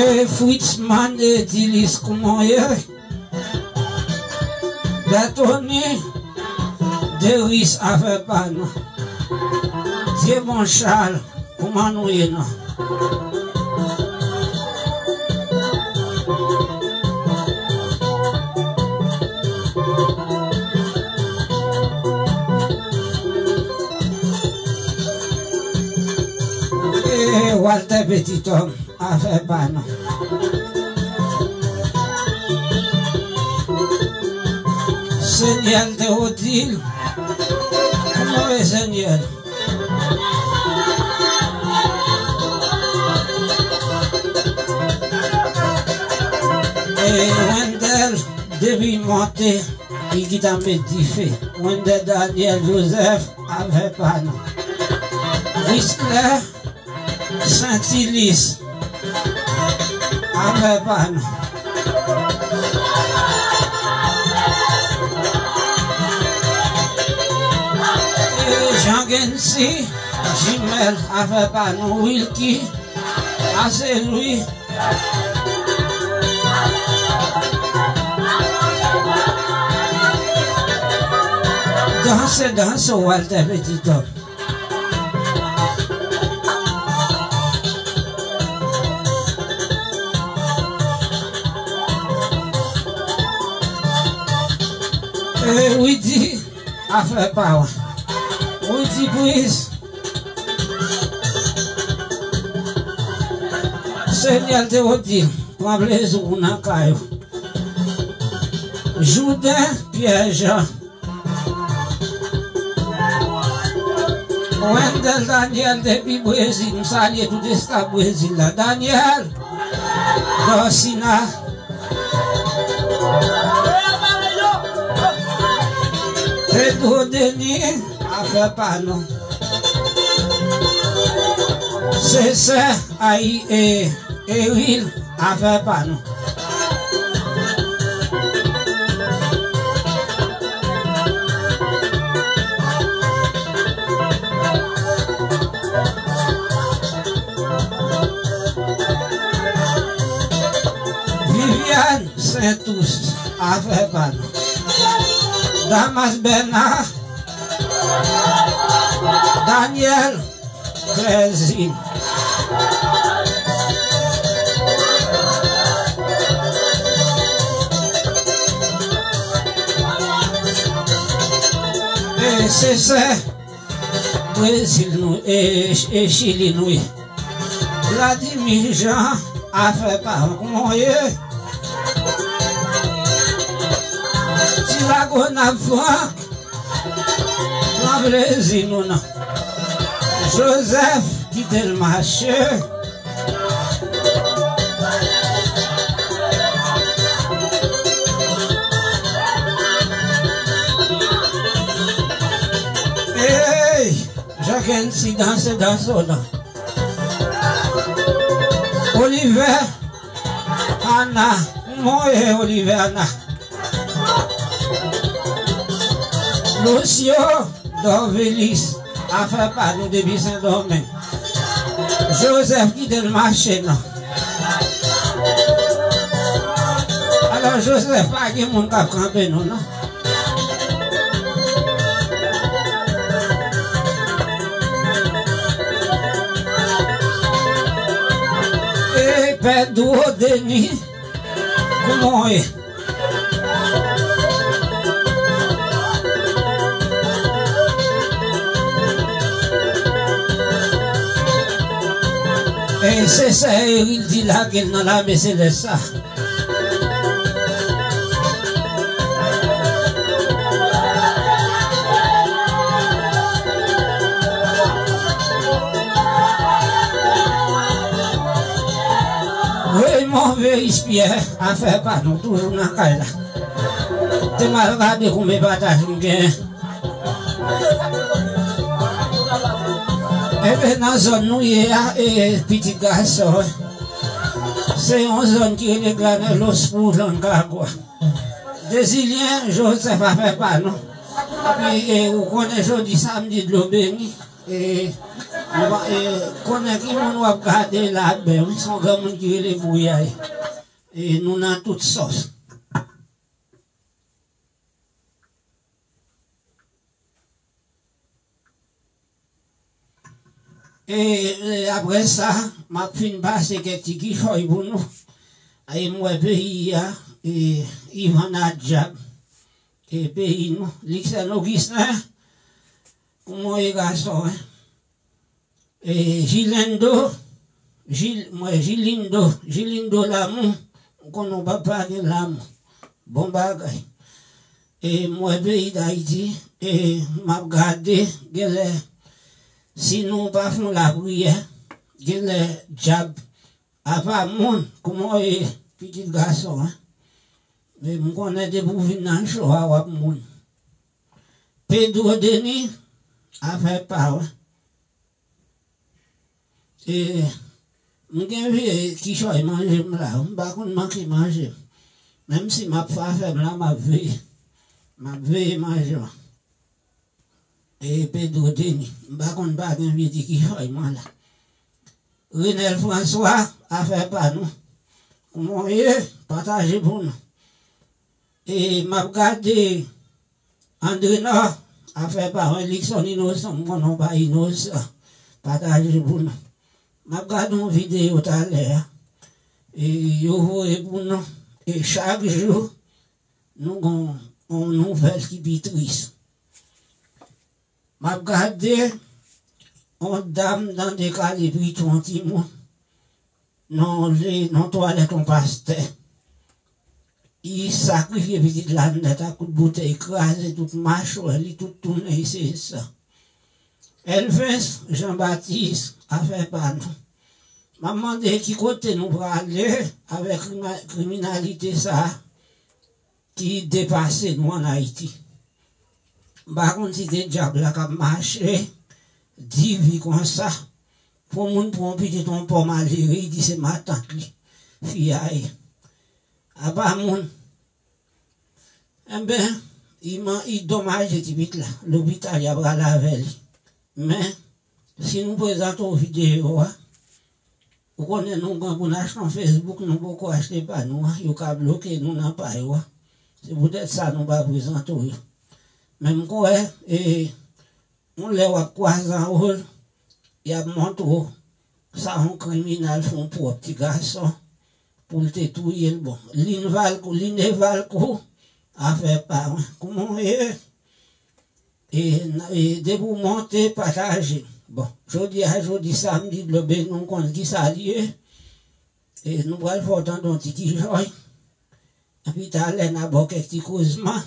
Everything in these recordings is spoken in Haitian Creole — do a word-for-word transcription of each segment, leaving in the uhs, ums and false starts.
E Fritzman, Edilis, kouman w ye? Bertony, Deris, afè pa nou. Dyebon Charles, kouman nou ye non? E Walter Petit Homme, afè pa nou. Senyèl Théodule, kouman w ye Senyèl? E Wendell depi monte, li ki ta met dife. Wendell Daniel Joseph, afè pa nou. Wisler Saint-Ilis, afè pa nou. E Jean Gency, Jimèl, afè pa nou. Wilky, Aselwi. Danse, danse, Walter Petit Homme. E Widy, afè pa w. Widy Prince. Senyèl Théodule, pran plezi w nan kay ou. Jouden Pierre Jean. Wendell Daniel depi Brezil, m salye tout estaf Brezil la. Daniel, Dorsina, Pedro Denis, afè pa nou. Sesè, ay, e, Eril, afè pa nou. Viviane Saint-Ours, afè pa nou. Damas Bernard, Daniel Claisine. E Sesè, Brezil nou, e, e Chili nou ye. Vladimir Jean, afè pa w, kouman w ye? Ti Lagonab Franck, pran plezi nou non. Joseph, kite l mache. Hey! Jacqueline, si danse, danse w non. Oliver, Ana, mwen Oliver, Ana. Lucio Dorvelis, afè pa nou depi Sendomeng. Joseph kite l mache non. Alò Joseph, pa gen moun k ap kanpe nou non. E Pedro Denis, kouman w ye? E se sa Eril di lage l nan lame selès sa. Raymond Veris Pierre, afè pa nou, toujou nan kay la. Te m al gade konbyen pataj m genyen. Enben, nan zòn nou ye a, e pitit gason, se yon zòn ki rele Granellos pou Langagwa. Dezilyen Joseph, afè pa nou. Epi, e, ou konnen jodi samdi dlo beni. E, nou pa, e, konnen ki moun w ap gade la, ben, wi, se yon granmoun ki rele Bouyay. E, nou nan tout sòs. E, e, apre sa, m ap fin pase kèk ti kichòy pou nou. E, m wè peyi a, e, Ivan Nadjab, e, peyi nou, Liksen Ogisten, kouman w ye gason, en? E, Jilendo, Jil-, mwen, Jilindo, Jilindo Lamou, m konnen w papa gen Lamou. Bon bagay. E, m wè peyi Dayiti, e, m ap gade, genlè, si nou pa fè yon lapriyè, genlè, dyab, apa moun, kouman w ye, pitit gason, en? Men m konnen depi w vin nan cho a, w ap moun. Pedro Denis, afè pa w, en. E, m gen vye kichòy manje m la, m pa konn manke manje m. Menm si m ap fè afè m la, m ap veye. M ap veye manje m. E Pedro Denis, m pa konn pa gen vye ti kichòy mwen la. Renel François, afè pa nou. Kouman w ye? Pataje pou nou. E m ap gade Andrenor, afè pa w, Likson Inosan, m konnen w pa inosan. Pataje pou nou. M ap gade yon videyo talè a. E yo voye pou nou. E chak jou, nou gon yon nouvèl ki pi tris. M ap gade yon dam nan dekale pito yon timoun. Nan le, nan twalèt yon pastè. Li sakrifye pitit la nèt ak kout boutèy, kraze tout machwè li, tout tounen li se san. Elvens Jean Baptiste, afè pa nou. M ap mande ki kote nou prale avèk krima-, kriminalite sa a ki depase nou ann Ayiti. M pa konn si se dyab la k ap mache, di vi konsa. Pou moun pran yon pitit yon pòm ale, li di se matant li, fi a ye. Apa moun. Enben, li man-, li domaje ti pitit la. Lopital, y ap rale avè li. Men, si nou prezante w videyo a, ou konnen nou gen pou n achte yon Facebook, nou poko achte pa nou an, yo ka bloke nou nan pa yo a. Se poutèt sa nou pa prezante w yo. Men m kwè, e, yon lè w ap kwaze anwo l, y ap montre w sa yon kriminèl fè yon pwòp ti gason pou l te touye l. Bon, Lin Valkou, Line Valkou, afè pa mwen. Kouman w ye? E, e depi w monte, pataje. Bon, jodi a, jodi samdi, dlo beni, nou konn kisa l ye. E nou pral fè w tande yon ti kichòy. Epi talè, n a ba w kèk ti kozman.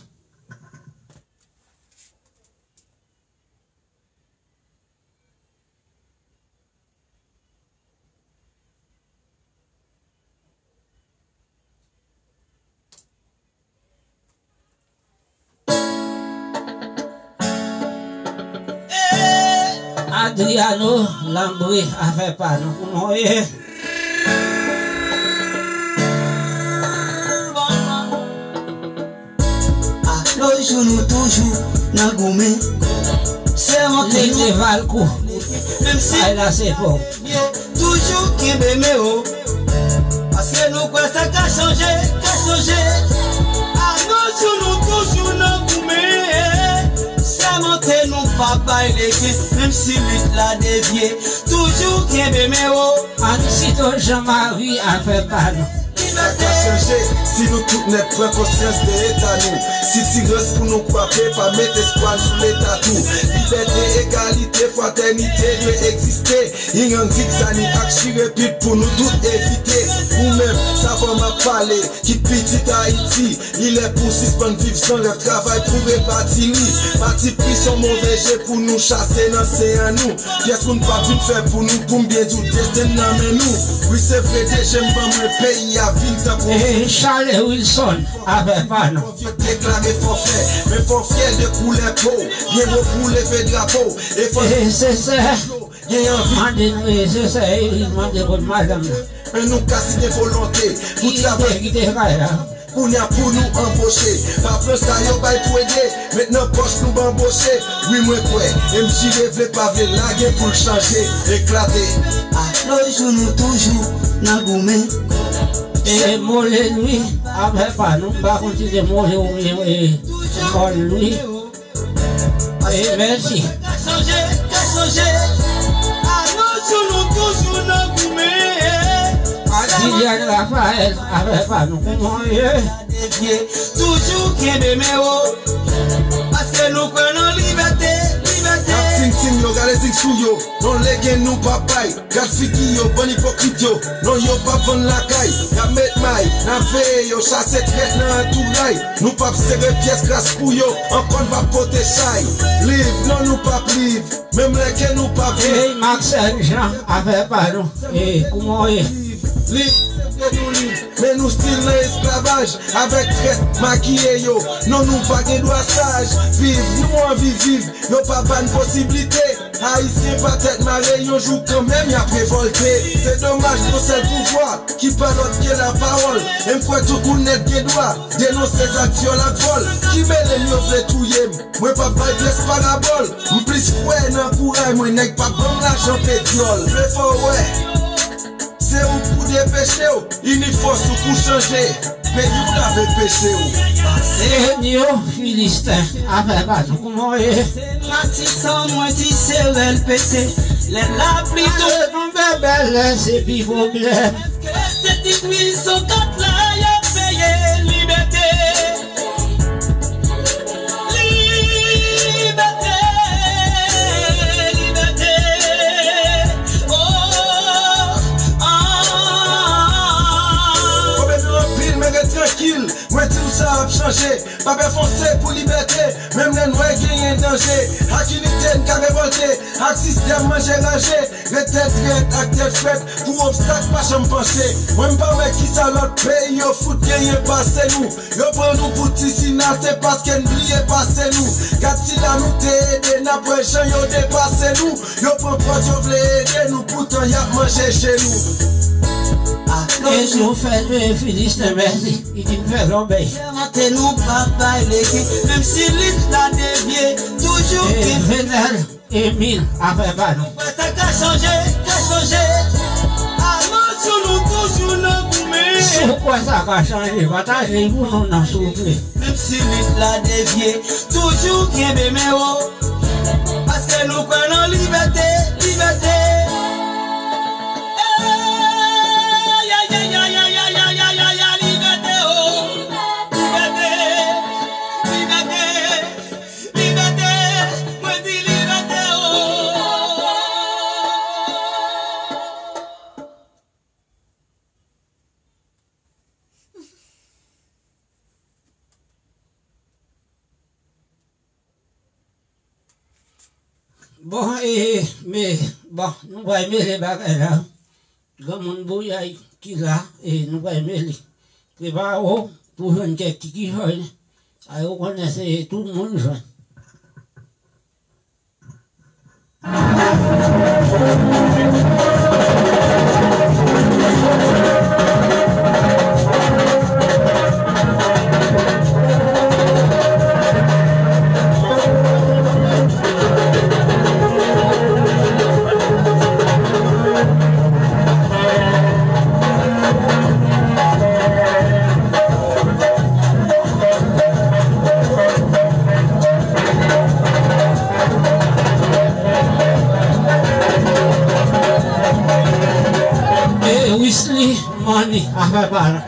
Adriano Lambre, afè pa nou, kouman w ye? A nos jours nou toujou nan goumen. Sèmante nou. Lite Valkou. Menm si ay la se fò. Toujou kenbe men wo. Paske nou kwè sa ka chanje, ka chanje. A nos jours nou toujou nan goumen. Sèmante nou pa bay legen. Menm si lit la devye. Toujou kenbe men wo. Ann site Jean Marie, afè pa nou. Sa ka chanje si nou tout nèt pran konsyans de eta nou. Sitirans pou nou kwape, pa met espwa n sou Leta tou. Libète, egalite, fratènite dwe egziste. Inganzik, zani ak chire pit pou nou tout evite. Ou menm, savan m ap pale, ki pitit Ayiti. Li lè pou sispann viv san rèv, travay pou rebati li. Pati plis yon move je pou nou chase nan sen an nou. Pyès moun p ap vin fè pou nou, pou m byen di w, desten n nan men nou. Wi, se vre, de je m ban mwen peyi a vin tankou. E Charles Wilson, afè pa nou. Fò vye deklare fòfè, men fò fyè de koulè po w. Byen wo pou leve drapo w, e fò. E se sè. Gen anvi. Mande nou, e se sè, e mande kot madanm nan. Men nou ka si gen volonte pou travay. Ki te, ki te kay la. Kounye a pou nou anboche. Pa pran sa yo bay pou ede. Met nan pòch nou banboche. Wi, mwen kwè. M jire, vle pa vle, la gen pou l chanje. Eklate. A lo jou nou toujou nan goumen. E mole lwi, afè pa nou, m pa konn si se mole oubyen, e, mòl lwi. E mèsi. Ka chanje, ka chanje. A lo jou nou toujou nan goumen. Liliane Raphaël, afè pa nou, kouman w ye? Devye, toujou kenbe men wo. Paske nou kwè nan libète, libète. Gad tintin yo, gade zig sou yo. Non legen nou pa bay. Gad figi yo, bann ipokrit yo. Non, yo p ap vann lakay. Y ap met may, n ap veye yo, chase trèt nan antouray. Nou p ap sere pyès kras pou yo. Ankò n p ap pote chay. Liv, non, nou p ap liv. Menm lè ke nou pa viv. Ey, Maxel Jean, afè pa nou. Ey, kouman w ye? Liv, se vre nou liv. Men nou still nan esklavaj. Avèk trèt makiye yo. Non, nou pa gen dwa saj. Viv, nou anvi viv. Yo pa ba n posiblite. Ayisyen pa tèt mare, yon jou kanmenm y ap revòlte. Se domaj, gon sèl pouvwa ki pa lòt ke lapawòl. E m kwè tout moun nèt gen dwa denonse zak vyòl ak vòl ki mele m, yo vle touye m. Mwen p ap bay pyès parabòl. M plis kwè nan kouray mwen, nèg p ap ban m lajan petyòl. Vle fè w wè, se ou k pou depeche w. Ini fòs ou pou chanje peyi w, lave peche w. Enyo Filisten, afè pa nou, kouman w ye? Se Matisan mwen, ti serèl pete. Lè lapli tonbe, tonbe bèlè, se pi pwoblèm. Èske se ti prizon kat la y ap peye? Libète. Libète, libète, oh, ah. Pwoblèm yo anpil, men ret trankil. Mwen di w sa ap chanje. Pa pè fonse pou libète. Menm lè n wè genyen danje. Ak inite n ka revòlte. Ak sistèm manje ranje. Ret tèt drèt ak tèt frèt pou obstak pa janm panche. Mwen m pa wè kisa lòt peyi yo fout genyen pase nou. Yo pran nou pou ti sina, se paske n bliye pase nou. Gad sila nou te ede, n ap wè jan yo depase nou. Yo pran pòz yo vle ede nou, poutan y ap manje je nou. Enyo fè, e, Filisten, mèsi. Li di m fè lòbèy. Lè maten nou pa bay legen, menm si lit la devye, toujou kenbe. Venel Emile, afè pa nou. Sa ka chanje, ka chanje. Alò, sou nou toujou nan goumen. Si w kwè sa ka chanje, pataje l pou nou nan, souple. Menm si lit la devye, toujou kenbe men wo. Paske nou kwè nan libète, libète. Ey, ay, ay, ay, libète, oh. Libète, libète. Libète, mwen di libète, oh. Bon, e, men, bon, nou pral mele bagay la. Granmoun Bouyay ki la, e nou pral mele. Prepare w pou jwenn kèk ti kichòy. Sa yo konnen se tout moun jwenn. E Wisly Money, afè pa l.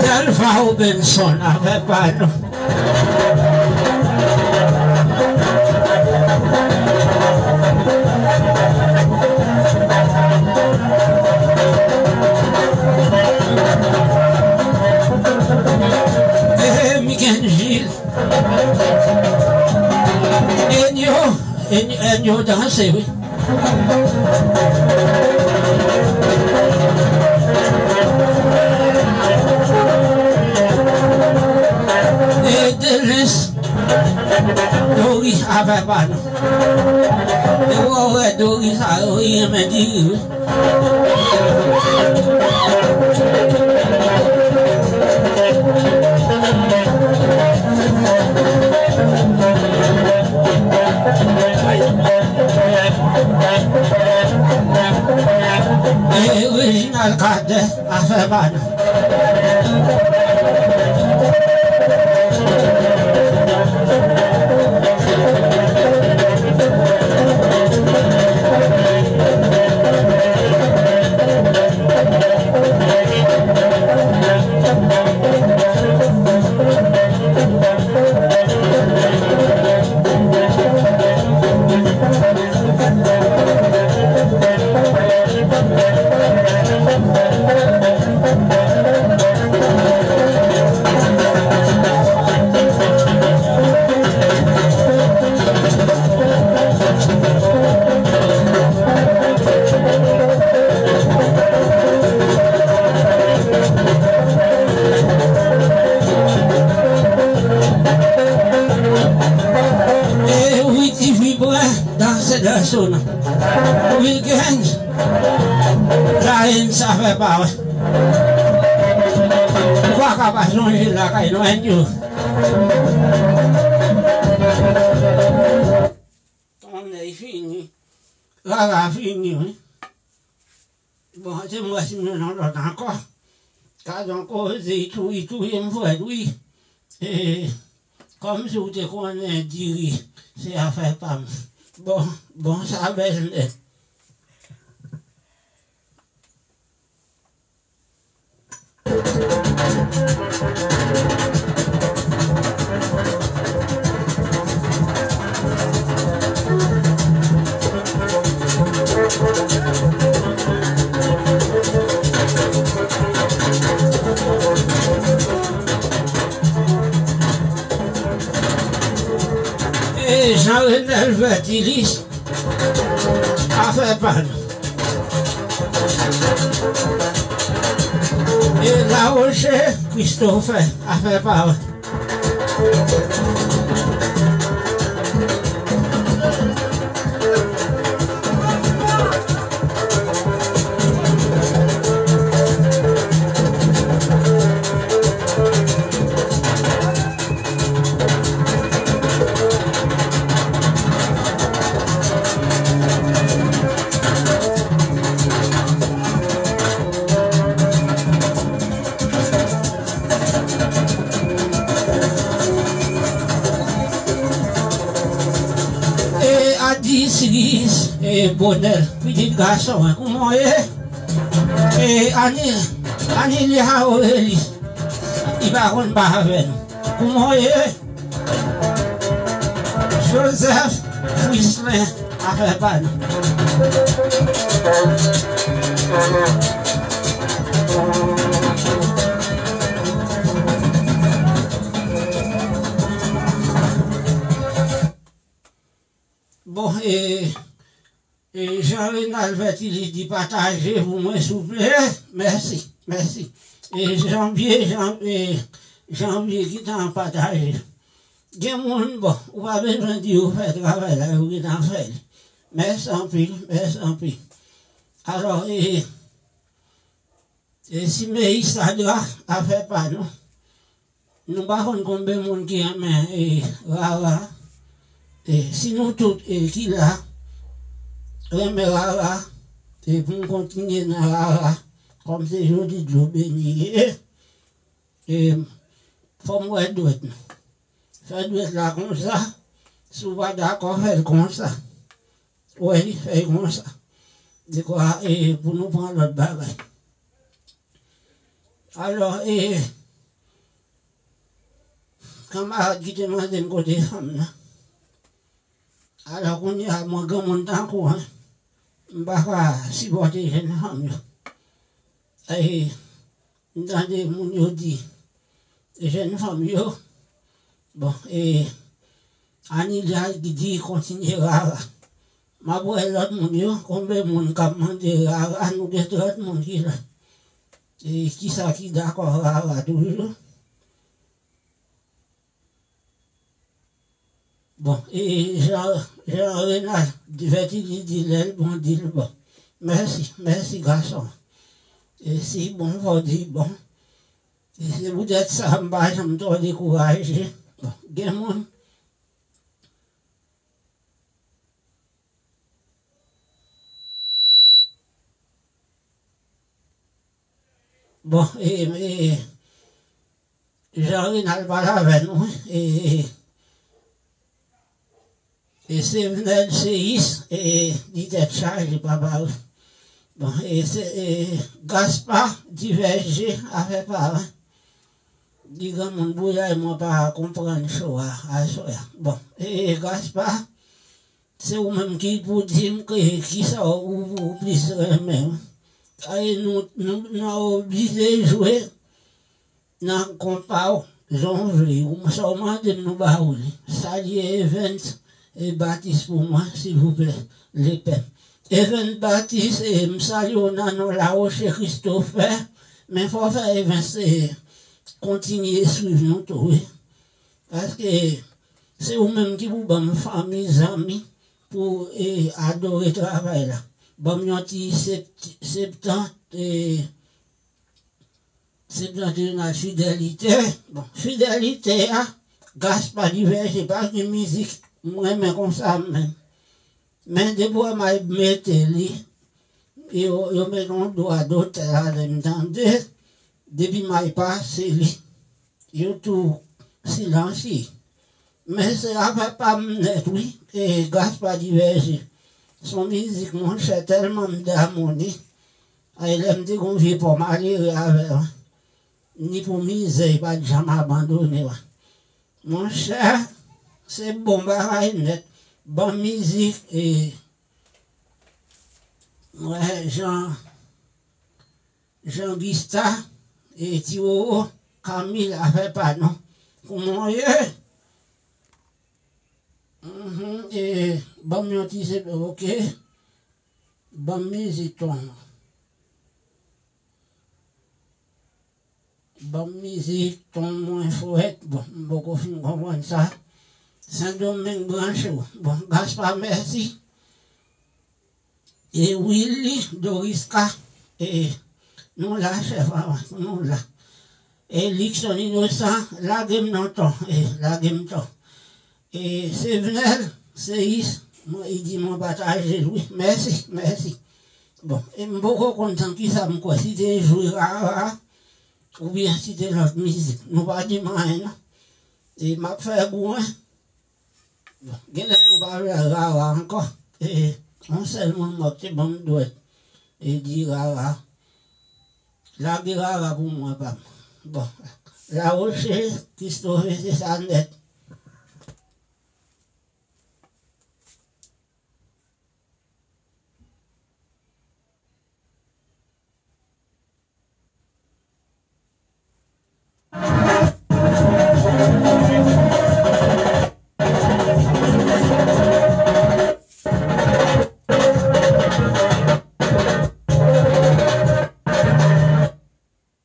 Delva Robinson, afè pa nou. Èn, èn yo danse, wi. E Delis, Dori, afè pa nou. E wè, wè, Dori sa yo, li renmen diri, wi. E Reginald Cadet, afè pa nou. E Widi Vibren, dansè danse nou. Wilgens, Laens, afè pa w. Ou pa ka pa sonje lakay nou, èn yo. Tonnè fini. Rara fini, wi. Bon, se m wè si m jwenn yon lòt ankò. Gadon koze, i tou, i touye m frèt, wi. E, kòmsi w te konnen diri, se afè pa m. Bon, bon, sa bèl nèt. E Jean Renel Vertilis, afè pa nou. E Laroche Christopher, afè pa w. E Adi Siris, e Bonèl, pitit gason an, kouman w ye? E Ani, Ani li a Oreli, li pa konn pa avè nou. Kouman w ye? Joseph Frislin, afè pa nou. Bon, e, e Jean Renal Vertilis di pataje pou mwen, souple. Mèsi, mèsi. E Janvye, Jan-, e Janvye ki tan pataje. Gen moun, bon, ou pa bezwen di yo fè travay la, yo gentan fè li. Mèsi anpil, mèsi anpil. Alò, e, e si Meyis Sadra, afè pa nou. Nou pa konn konbyen moun ki renmen, e, Rara. E si nou tout, e, ki la, renmen Rara, e pou n kontinye nan Rara, kòm se jodi dlo beni ye, e, fò m wè dwèt nou. Fè dwèt la konsa. Si w pa dakò, fè l konsa. Wè, li fè l konsa. Dekwa, e, pou nou pran lòt bagay. Alò, e, kanmarad ki te mande m kote fanm nan. Alò, kounye a, mwen, granmoun tankou, en, m pa ka sipòte jèn fanm yo. E, m tande moun yo di, jèn fanm yo, bon, e, Anilya di kontinye rara. M ap wè lòt moun yo, konbyen moun k ap mande rara, nou gen trant moun ki la. E kisa ki dakò rara toujou? Bon, e Jean, Jean Renald, divèti li di lè l bon, di l bon. Mèsi, mèsi gason. E si bon, fò di bon. E se poutèt sa m pa janm twò dekouraje. Bon, gen moun. Bon, e, e, Jean Renald pale avè nou, e, e, e Sevenel Seyis, e, li tèt chaje, papa, wi. Bon, e, se, e, Gaspa, divèje, afè pa, wi. Di granmoun bouyay, mwen pa konprann cho a, aswè a. Bon, e, Gaspa, se ou menm ki pou di m ke kisa ou, ou plis renmen. Ay, nou, nou, nou oblije jwe nan konpa w, jan w vle. Ou, sa w mande m, nou ba ou li. Salye Evans e Batis pou mwen, silvouplè, lepèp. Evans Batis, e, m salye w nan non Laroche Christopher, men fò w fè Evans, e, kontinye swiv nou tou, wi. Paske se ou menm ki pou ban m fanmi, zanmi, pou, e, adore travay la. Ban m yon ti sept-, septan-, e, septantrional fidelite. Bon, fidelite a, Gaspa Divèje, pa gen mizik m renmen konsa menm. Men depi w wè m al mete li, yo, yo mete yon dwa dotè la, lè m tande, depi m al pase li, yo tou silansye. Men se afè pa m nèt, wi, e Gaspa Divèje. Se yon mizik, monchè, tèlman m damou li. Ay, lè m te gon vye pò malere avè l, ni pou mizè, li pa t janm abandone w. Monchè, se bon bagay nèt. Bon mizik, e, mwen, Jean, Jean Gusta, e, Ti Roro, Camille, afè pa nou. Kouman w ye? Mhm, e, ban m yon ti se, oke. Ban m mizik ton. Ban m mizik ton mwen fwèt. Bon, m poko fin konprann sa. Sendomeng branche w. Bon, Gaspa, mèsi. E Willy, Doriska, e nou la, chèf, nou la. E Luckson Innocent, lage m non ton, e lage m ton. E Sevenel Seyis, mwen, li di mwen pataje l, wi. Mèsi, mèsi. Bon, e m poko konn tan kisa m kwè, si te jwe rara, oubyen si te lòt mizik. Nou pa di m anyen, non. E m ap fè gou, en. Bon, genlè nou pa vle rara ankò. E, yon sèl moun mwen te ban m dwèt. E di rara. Lage rara pou mwen, pa m. Bon, Laroche, Christophe, se sa nèt.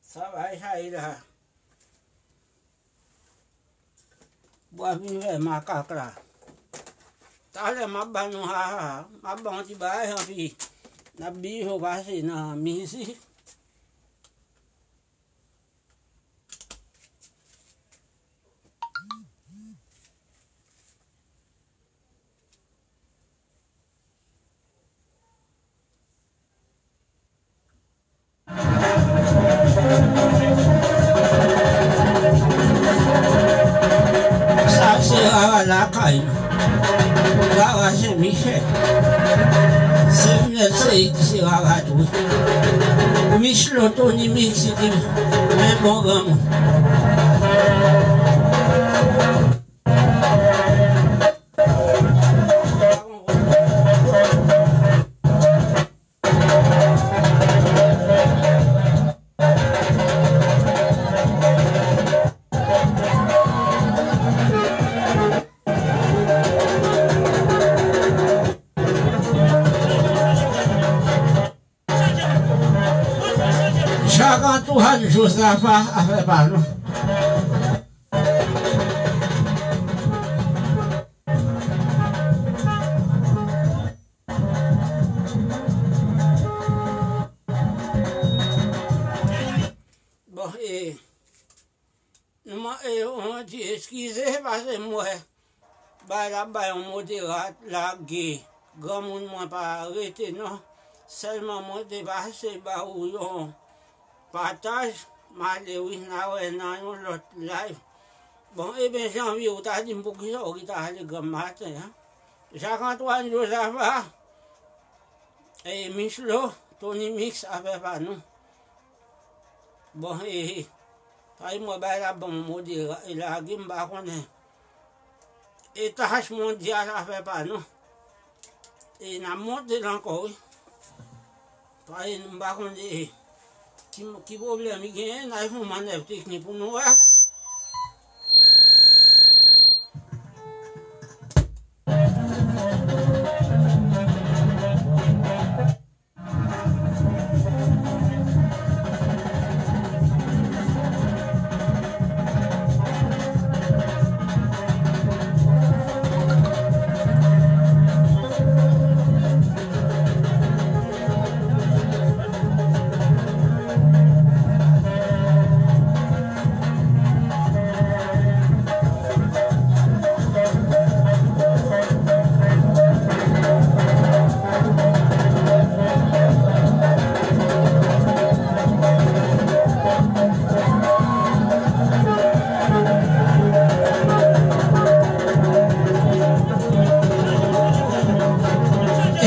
Sa va, sa ye la. Bwa vivè makak la. Talè m ap ba nou haha, m ap ba yon ti bagay anpi n ap bijo pase nan mizik. Sa se rara lakay nou. Rara Sen Michèl. Se Vnèl Seyid ki se rara tou. Michlo Tony Mix ki men bon granmoun. Jozafa, afè pa nou. Bon, e, nou man-, e, on ti eskize, paske m wè bagay la bay yon moderat lage. Granmoun, mwen pa rete non. Sèlman mwen te pase ba ou yon pataj. M ale wi, n a wè nan yon lòt live. Bon, ebyen, Janvye, ou ta di m poukisa ou ki ta ale granm maten an. Jak Antwàn, Jozafa, e Michlo, Tony Mix, afè pa nou. Bon, e, e, pa di mwen bay la ban m modere, e lage m pa konnen. E tach mondyal afè pa nou. E n ap monte l ankò, wi. Pa di m pa konnen, e, ki, ki pwoblèm li genyen, n al fè yon mannèv teknik pou nou wè.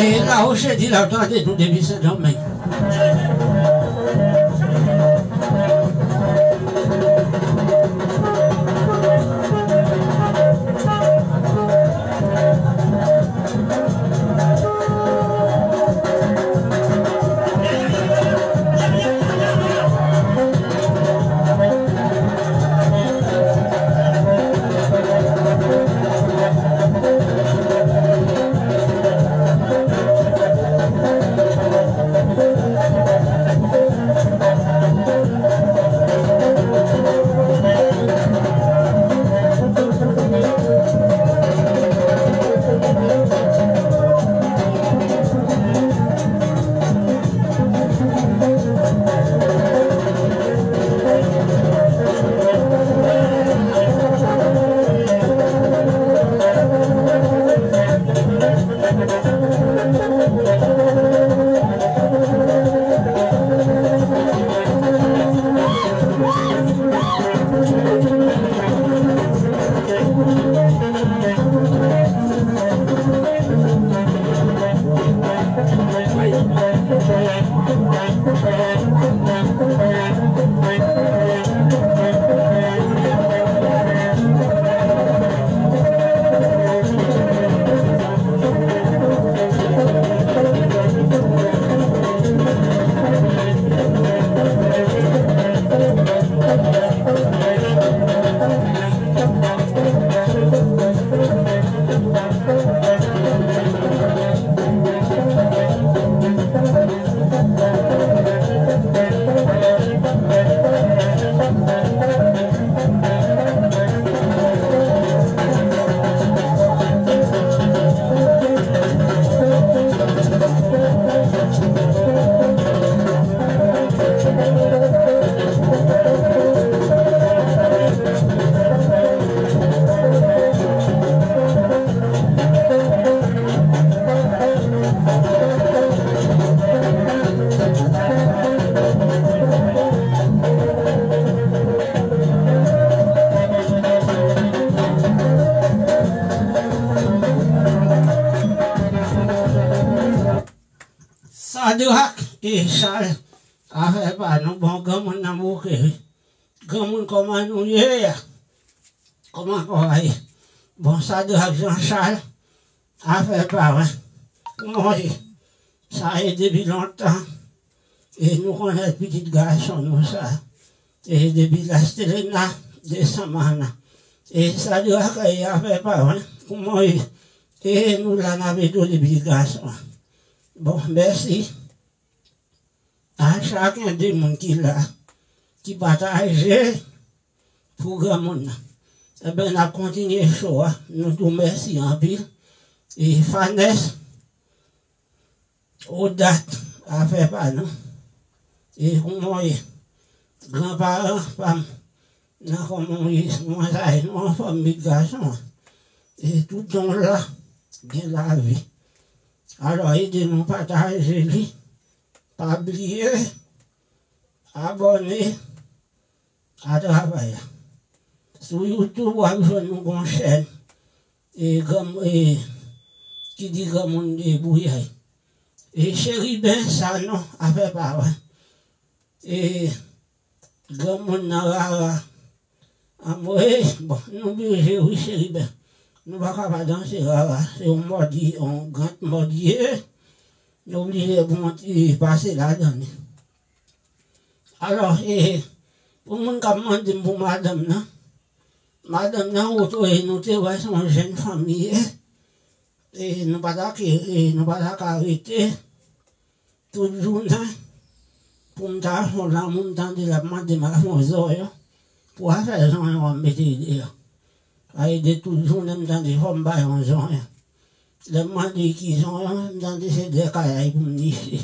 E la Roche di l ap tande nou depi Sendomeng. Sadrak e Chal, afè pa nou, bon, granmoun nan bouke, wi. Granmoun, kòman nou ye a? Kòman kò a ye? Bon, Sadrak Jean Charles, afè pa mwen. Kòman w ye? Sa ye depi lontan. E nou konnen pitit gason nou sa. E depi Lastelena, desanm Ana. E Sadrak, e afè pa mwen. Kòman w ye? E nou la n ap ede w depi gason. Bon, mèsi a chaken de moun ki la. ki pataje pou granmoun nan. Ebyen, n ap kontinye cho a. Nou di w mèsi anpil. E Fanès, Odat, afè pa nou. E kòman w ye? Granparan pa m nan kòman w ye? Kòman sa ye? Nou anfòm met gason an. E tout don la gen lavi. Alò, ede nou pataje li. Pa bliye abòne a travay la. Sou YouTube, w ap jwenn nou gon chèn e, granm-, e, ki di granmoun debouyay. E Cheriben Sanon, afè pa w. E granmoun nan rara. Anmwey, bon, nou blije wi, Cheriben. Nou pa ka pa danse rara. Se yon mòd, yon granmòd ye. Nou blije bon ti pase ladan li. Alò, e, pou moun k ap mande m pou madanm nan, madanm nan, ou te, nou te wè se yon jèn fanm li ye. E nou pa ta ke, e nou pa ta ka rete tout jounen pou m ta fè yon lanmou, m tande l ap mande m al fè yon zonyon pou afè zonyon an m mete deyò. A ede tout jounen m tande fò m bay yon zonyon. Lè m mande ki zonyon, m tande se de kayay pou m niche.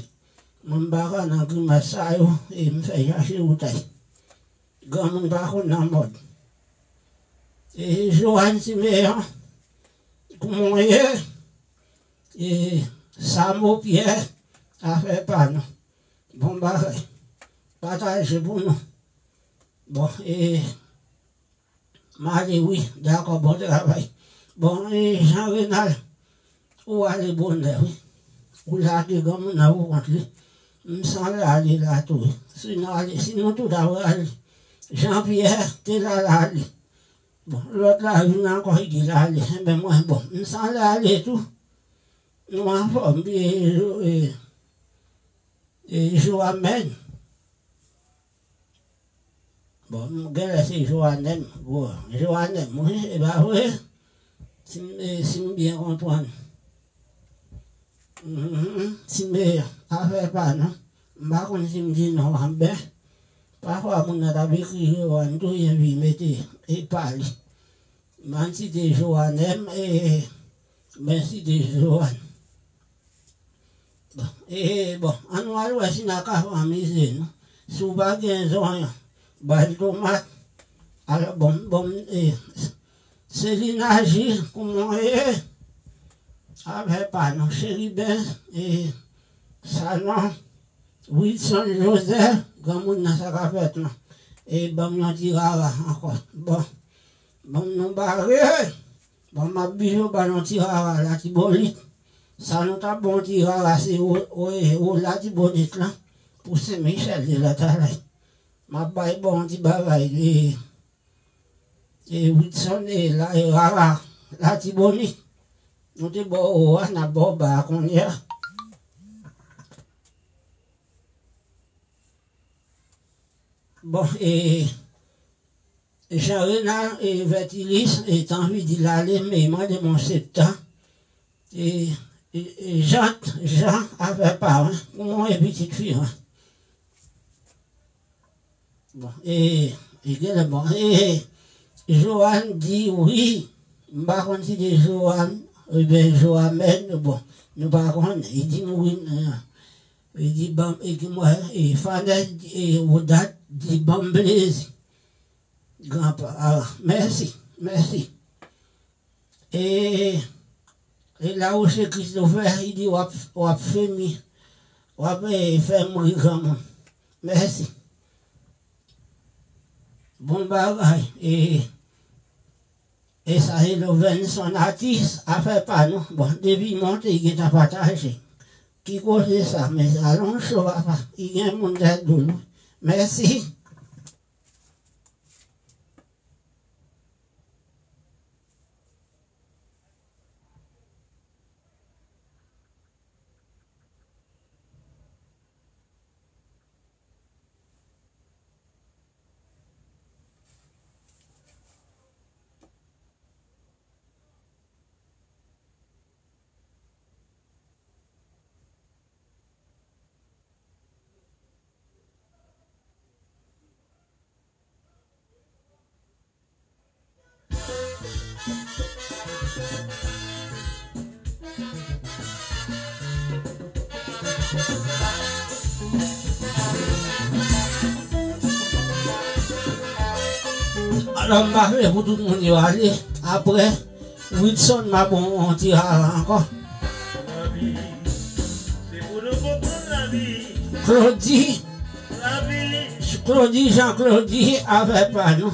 Mwen m pa ka nan grimas sa yo, e m fè chache woutay. Granmoun pa konn nan mòd. E Joanne Simeon, kòman w ye? E Samo Pierre, afè pa nou. Bon bagay. Pataje pou nou. Bon, e m ale wi, dakò, bon travay. Bon, e Jean Renal, ou ale bonè wi. Ou lage granmoun nan pou kont li. M sanble ale la tou wi. Si nou ale, si nou tout ap ale, Jean Pierre te la, l ale. Bon, lòt la vin ankò, li di l ale. Enben mwen, bon, m sanble ale tou. Nou anfòm, e, e, e, Joamèn. Bon, m genlè se Joanèm. Bon, Joanèm, wi, e pa vre? Si m, e, si m byen konprann. Mhm, si m, e, afè pa nou. M pa konn si m di non an byen. Pafwa moun nan t ap ekri Joanne tou, epi mete e pa li. M ann site Joanèm, e, m ann site Joanne. Bon, e, bon, ann nou al wè si n a ka fè anmize nou. Si w pa gen zonyon, bay l tomat. Alò, bon, bon, e, Selina Gilles, kòman w ye? Afè pa nou, Cheriben, e, Sanon, Wilson Joseph, granmoun nan sa ka fèt non. E ban m yon ti rara ankò. Bon, ban m nou bare. Bon, m ap bijo ba nou ti rara Latibonit. Sa nou ta bon ti rara se o, o, e, o Latibonit lan. Pou Sen Michèl de Latalay. M ap bay bon ti bagay, e, e, Wilson, e, la, e, rara Latibonit. Nou te ba w o a, n ap ba w ba a kounye a. Bon, e, Jean Renal, e, Vertilis, e, t anvi di l ale, men mande m yon sèt tan. E, e, e, Jant, Jan, afè pa w, kòman w ye pitit fi mwen? Bon, e, e, genlè, bon, e, Joanne di wi, m pa konn si se Joanne, oubyen Joamèn, bon, nou pa konnen, li di m wi, e, li di ban m, e, di mwen, e, Fanès, e, Wodat, di ban m plezi. Granpa, a, mèsi, mèsi. E, e la Roche Christopher, li di w ap, w ap fè mi, w ap, e, fè m ri granmoun. Mèsi. Bon bagay. E, e sa se Lovenson atis, afè pa nou. Bon, depi monte, li gentan pataje. Ki koze sa, men sa long cho papa. Li gen moun dèyè do l wi. Mèsi. Alò, m pa vle pou tout moun yo ale. Apre, Wilson, m a bon yon ti rara ankò. Claudy, Claudy, Jean Claudy, afè pa nou.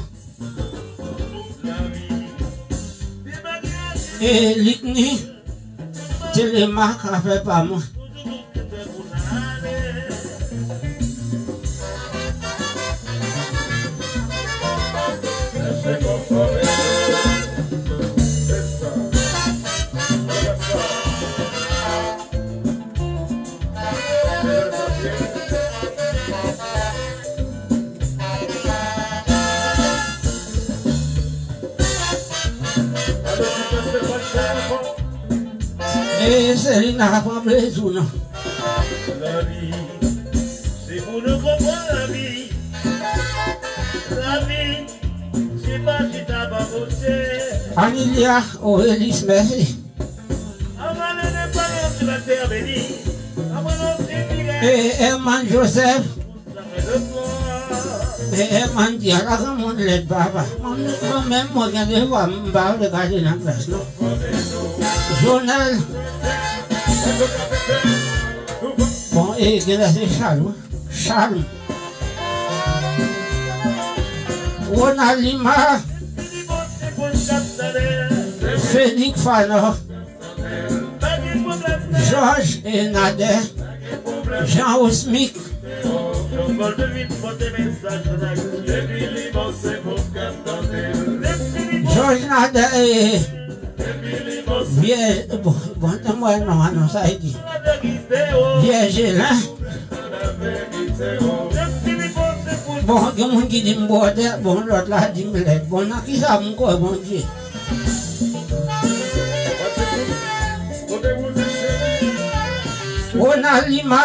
E Likni, Telemaque, afè pa mwen. E Selina pran plezi w non. Lavi, se pou nou konprann lavi. Lavi, se pa chita pa pote. Anilia Aurelis, mèsi. E Herman Joseph. E Herman di, ala granmoun lèd papa. Mwen menm, mwen gen de fwa, m pa vle gade nan klas non. Jonel. Bon, e gen lè se Charles, wi. Charles. Ronald Lima. Félix Fanor. Georges et Nader, Jean Osmic, Georges Nader et Vierge, bon, bon, tann mwen non, non, sa e di. Vierge Hélène. Bon, gen moun ki di m bwòdè, bon, lòt la di m lèd. Bon, nan ki sa m kwè Bondye? Ronald Lima,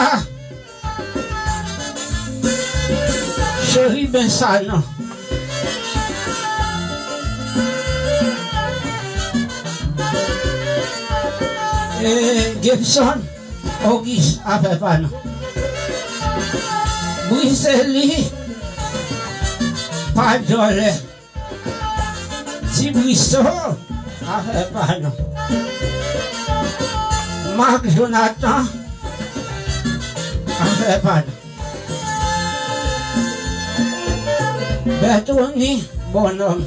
Chérubin Sanon, e Gibson Auguste, afè pa nou. Brisely, pa djòlè. Ti Briso, afè pa nou. Marc Jonathan, afè pa nou. Bertony Bonhomme.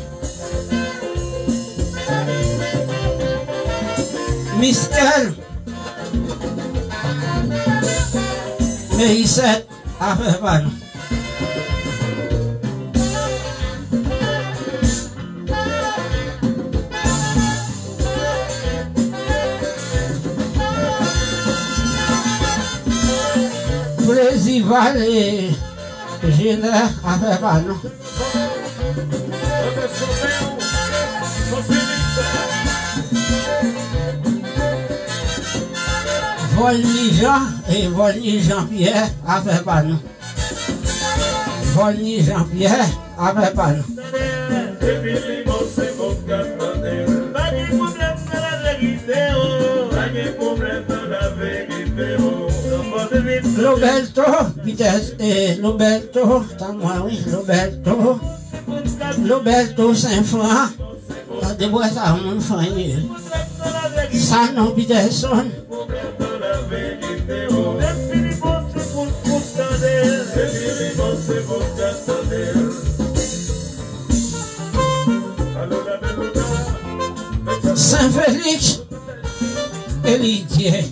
Mister Meisset, afè pa nou. Plezi Vale Jenè, afè pa nou. Volny Jean, e Volny Jean Pierre, afè pa nou. Volny Jean Pierre, afè pa nou. Loberto, Vitesse, e Loberto, tann mwen wi, Loberto, Loberto Saint Franc, tande bwè sa moun fanyen. Sanon Peterson. Saint Félix, Elidye.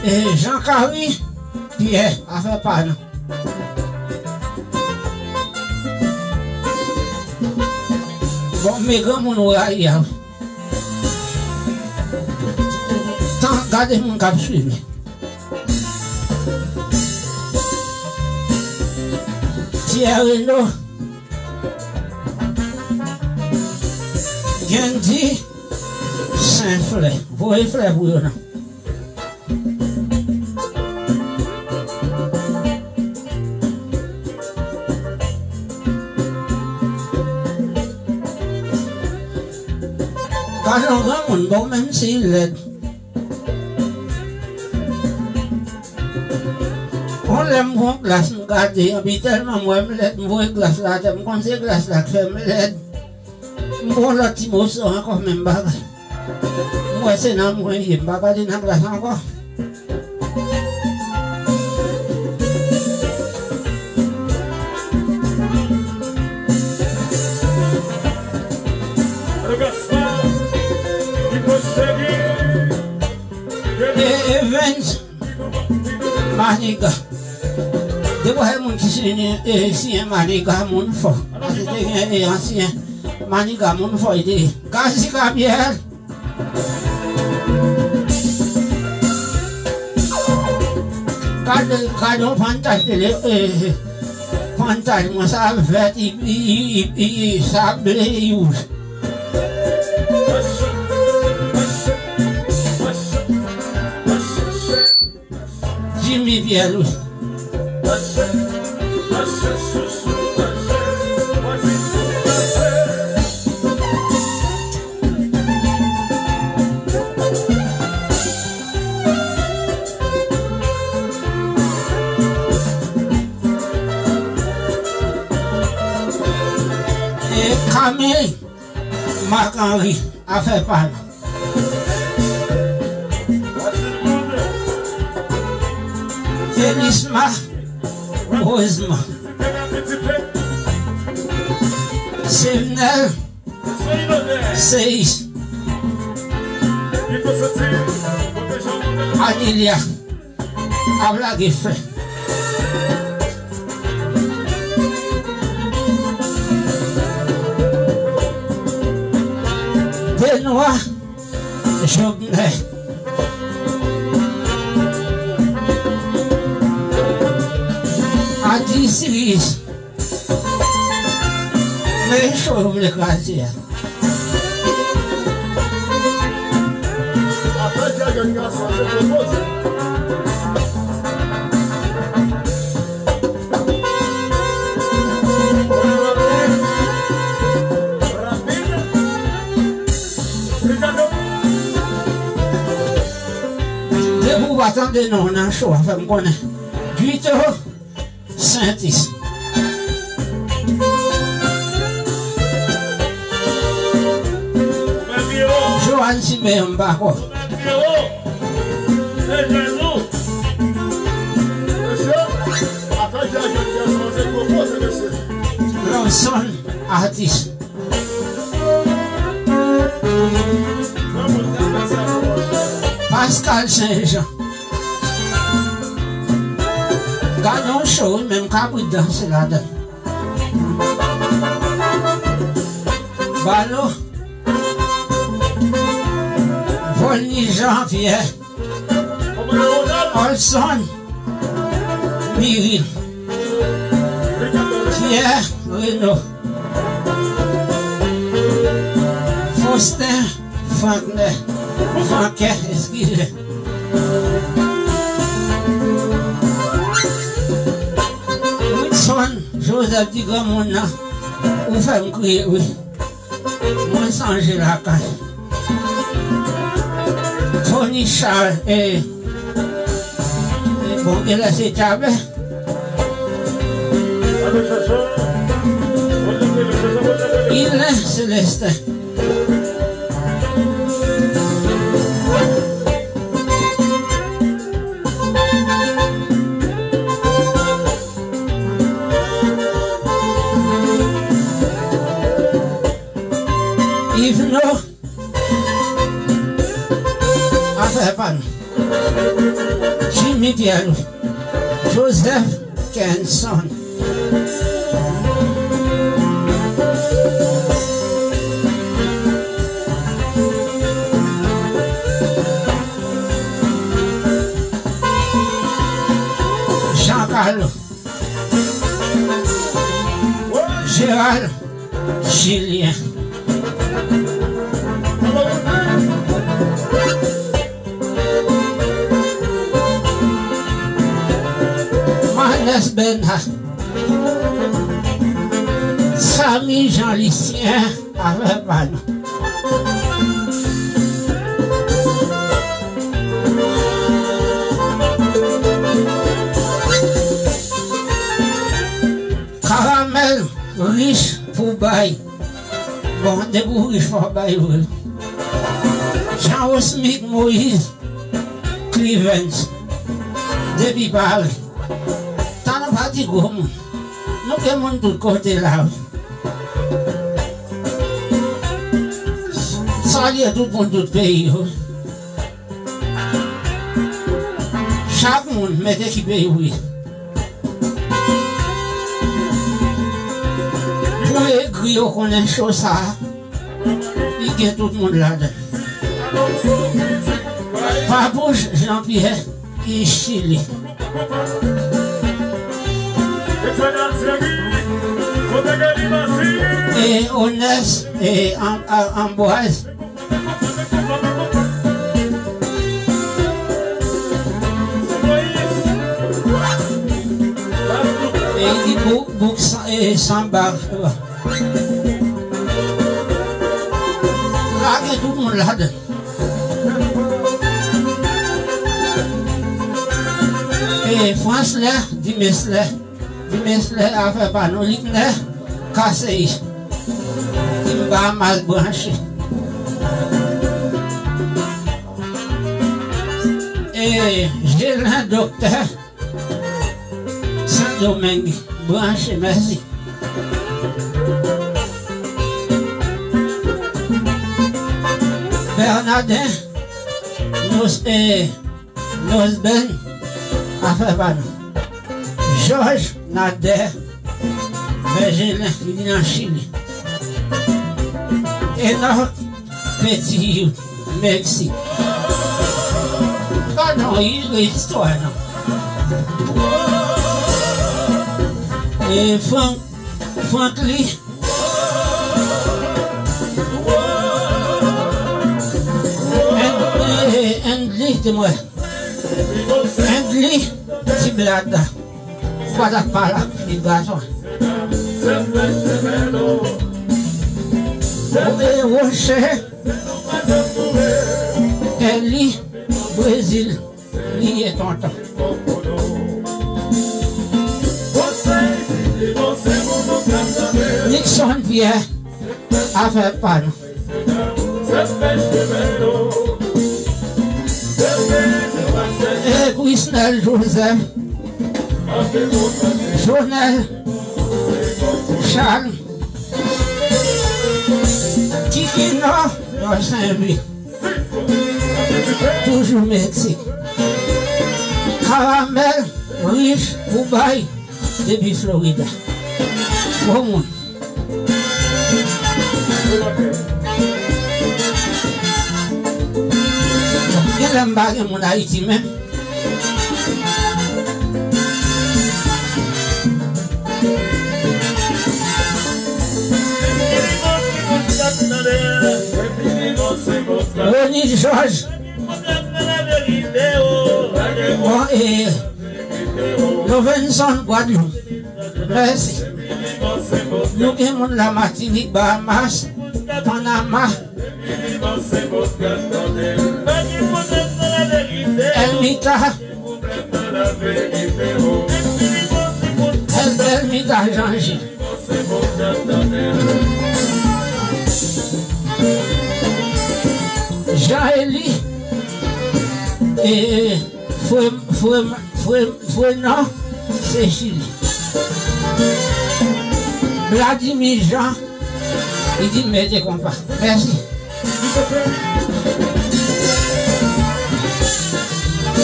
E Jean Carry Pierre, afè pa nou. Bon, men granmoun ou rayi a wi. Tan, gade moun k ap swiv li. Pierre Reno, Gendy Saint Flè. Voye flè pou yo non. Gade yon granmoun, bon, menm si l lèd. Yon lè m pran glas, m gade, anpi tèlman m wè m lèd, m voye glas la atè, m konn se glas la k fè m lèd. M pran lòt ti moso ankò, menm bagay. M wè se nan mwen ye, m pa gade nan glas ankò. E, Evans Maniga. Depi w wè moun ki siyen, e, siyen Maniga, moun fò. Paske te gen, e, ansyen Maniga, moun fò li te ye. Gazi Gabriel. Gade, gade yon pantaj tele, e, pantaj mwen sa vèt, i, i, sa ble, i wouj. Jimmy Pierre Louis. E Camille Marc Henry, afè pa l. Elisma Rosemond. Sevenel Seyis. Anilia ap lage fè. Benoit Jovenel. Adi Sirius. Men cho yo vle kraze a. Afè djagèt gason se pwopoze. Rapid, rapid. Ricardo. Depi w pa tande non nan cho a, fè m konnen. Guito Saintis. Joanne Simeon Bako. Lawson Atis. Pascal Saint-Jean. Gade yon cho wi, menm kabrit danse ladan. Balo. Volny Jean Pierre. Olson Miril. Pierre Reno. Faustin Frankner. Franquet, eskize. Wilson Joseph di granmoun nan, ou fè m kriye, wi. Mwen sonje lakay. Tony Charles, e, e, bon, genlè se Tjabè. Ilen Celestin. Yvno, afè pa nou. Jimmy Pierre Louis. Joseph Kenson. Jean Carlo. Gérald Julien. Manès Bernard. Samy Jean Lucien, afè pa nou. Rich pou bay. Bon, depi w rich, fò w bay vre. Jean Osmic Moïse Clivens, depi Pari. Tan nou pa di gwo moun. Nou gen moun tout kote la, wi. Salye tout moun, tout peyi yo. Chak moun mete ki peyi w ye. Pou egri yo konnen cho sa a, li gen tout moun ladan. Papouch Jean Pierre, ki Chili. E Onès, e Am-, a-, Ambroise. E li bouk, bouk san, e, sanba. Lage tout moun ladan. E Frans lè, Dimes lè. Dimes lè afè pa nou, Liknè Kaseyi. Di m Bahamas branche. E Jelen doktè Sendomeng branche, mèsi. Bènaden, nou se Nosben, afè pa nou. Jòj Nadè Vèjelen, li nan Chili. Enòk Peti, Meksik. Gadon, li gen istwa, non. E Frank, Franklin, Ann-, e, Ann-, li te mwen. Andy Ti Blad. Ou pa t ap pale ak pitit gason. E Roche Eli Brezil. Li ye tonton. Nixon Pierre, afè pa nou. E Chrisnel Joseph, Jonel Charles, Kikino, yo Senvi. Toujou Meksik. Karamèl, Rich, Boubay, depi Florida. Bon moun. Gen lè m pa gen moun Ayiti menm. Rony Georges. Bon, e, Lovenson Gwadloup. Mèsi. Nou gen moun la Matinik, Bahamas, Panama. Elmita. El-, Elmita Janji. Jean Eli. E, Fre-, Fre-, Fre-, Frenan, se Chili. Vladimir Jean, li di mete konpa. Mèsi.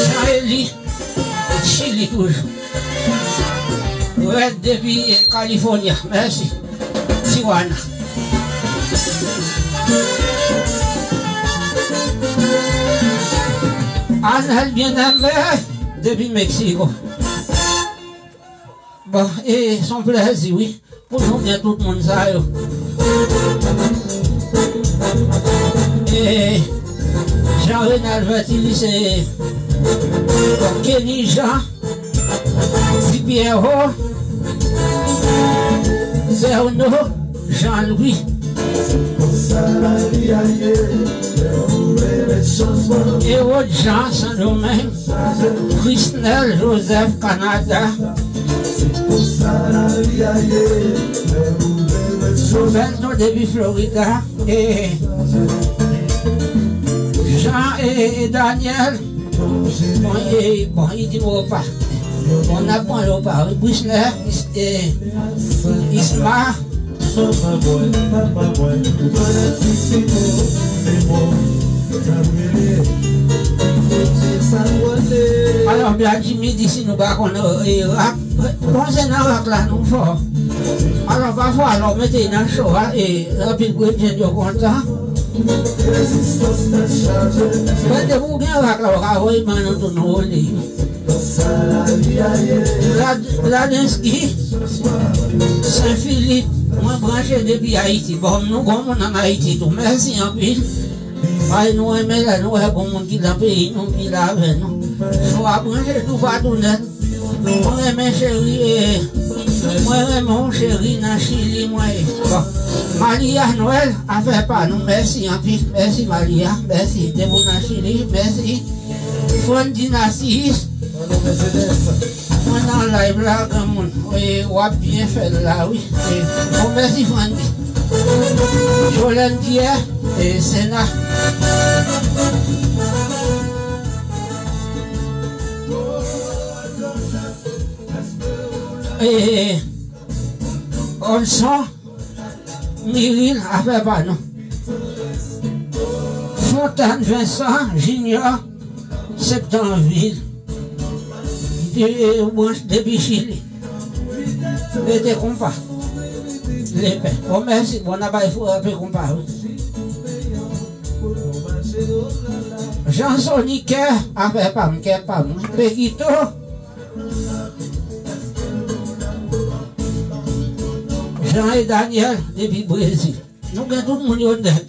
Jean Eli, Chili toujou. Red depi California. Mèsi. Tijuana. Anel Bien-Aimé depi Meksiko. Bon, e se yon plèzi, wi, pou nou gen tout moun sa yo. E Jean Renald Vertilly, se Kenny Jean, Di Pierrot, Zerno, Jean Louis. Hérode Jean, Sendomeng. Chrisnel Joseph, Kanada. Roberto depi Florida. E Jean e, e Daniel. Bon, e, bon, li di m repa. Bon, n ap pran repa wi. Brisner, Is-, e, Isma. Alò, Black Jimmy di si nou pa konn, e, rak. Bon, se nan rak la nou fò. Alò, pafwa, lè w mete nan cho a, e, anpil grenn jèn yo kontan. Men depi w gen rak la, w ka voye ban nou tou nou rele. Glad-, Gladenski, Sen Filip, mwen branche depi Ayiti. Bon, nou gon moun ann Ayiti tou. Mèsi anpil. Ay, nou renmen lè nou wè gon moun ki nan peyi nou, ki la avè nou. Cho a branche toupatou nèt. Mwen renmen cheri, e, mwen renmen w cheri nan Chili, mwen ye. Bon. Malia Noël, afè pa nou, mèsi anpil, mèsi Malia, mèsi, depi w nan Chili, mèsi. Fran Dinastis, mwen nan live la, granmoun, e, w ap byen fè l la, wi. E, bon, mèsi Frandy. Jolène Pierre, e, Sena. E, Olson Miril, afè pa nou. Fontaine Vincent Junior, Septanvil. De, e, branch depi Chili. Mete konpa. Lepè. Bon, mèsi. Bon, n a bay fou, e, pe konpa, wi. Jean Sony, kè, afè pa m, kè pa m. Pekito. Jean e Daniel, depi Brezil. Nou gen tout moun yo nèt.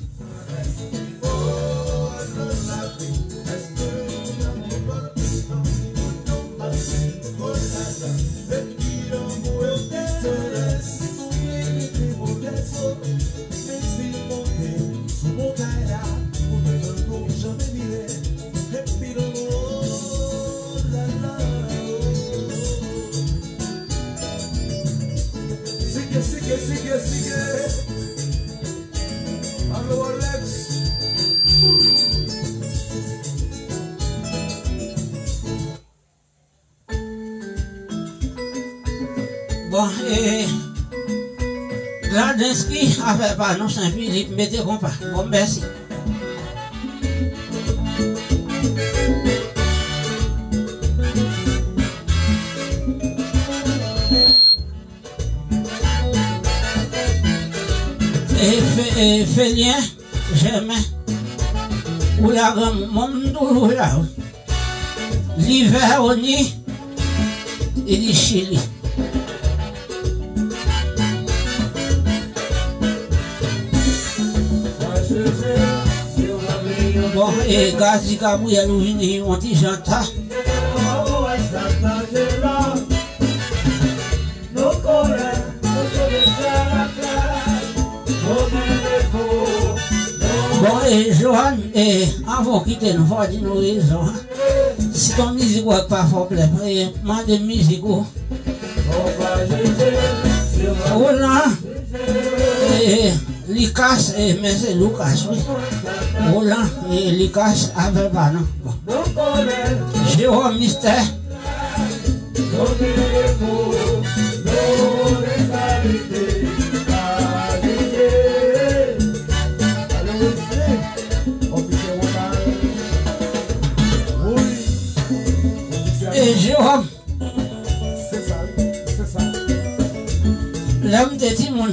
Sige, sige, sige, sige. Alo, Alex. Bon, e, Gladenski, afè pa nou, Sen Filip, mete konpa. Bon, mèsi. E, Fe-, e, Felyen Jèmen. Ou la, granmoun, m toujou la, wi. Livè Oni, li di Chili. Bon, e Gazi Gabriel, ou vini yon ti jan ta. Bon, e Johan, e, anvan w kite nou, fò w di nou rezon, en. Si ton mizik w pa fè w plè, e, mande mizik ou. Roland, e, Lucas, e, men se Lucas, wi. Roland, e, Lucas, afè pa nou. Bon. Jérôme Mystère. E Jewòm, lè m te timoun,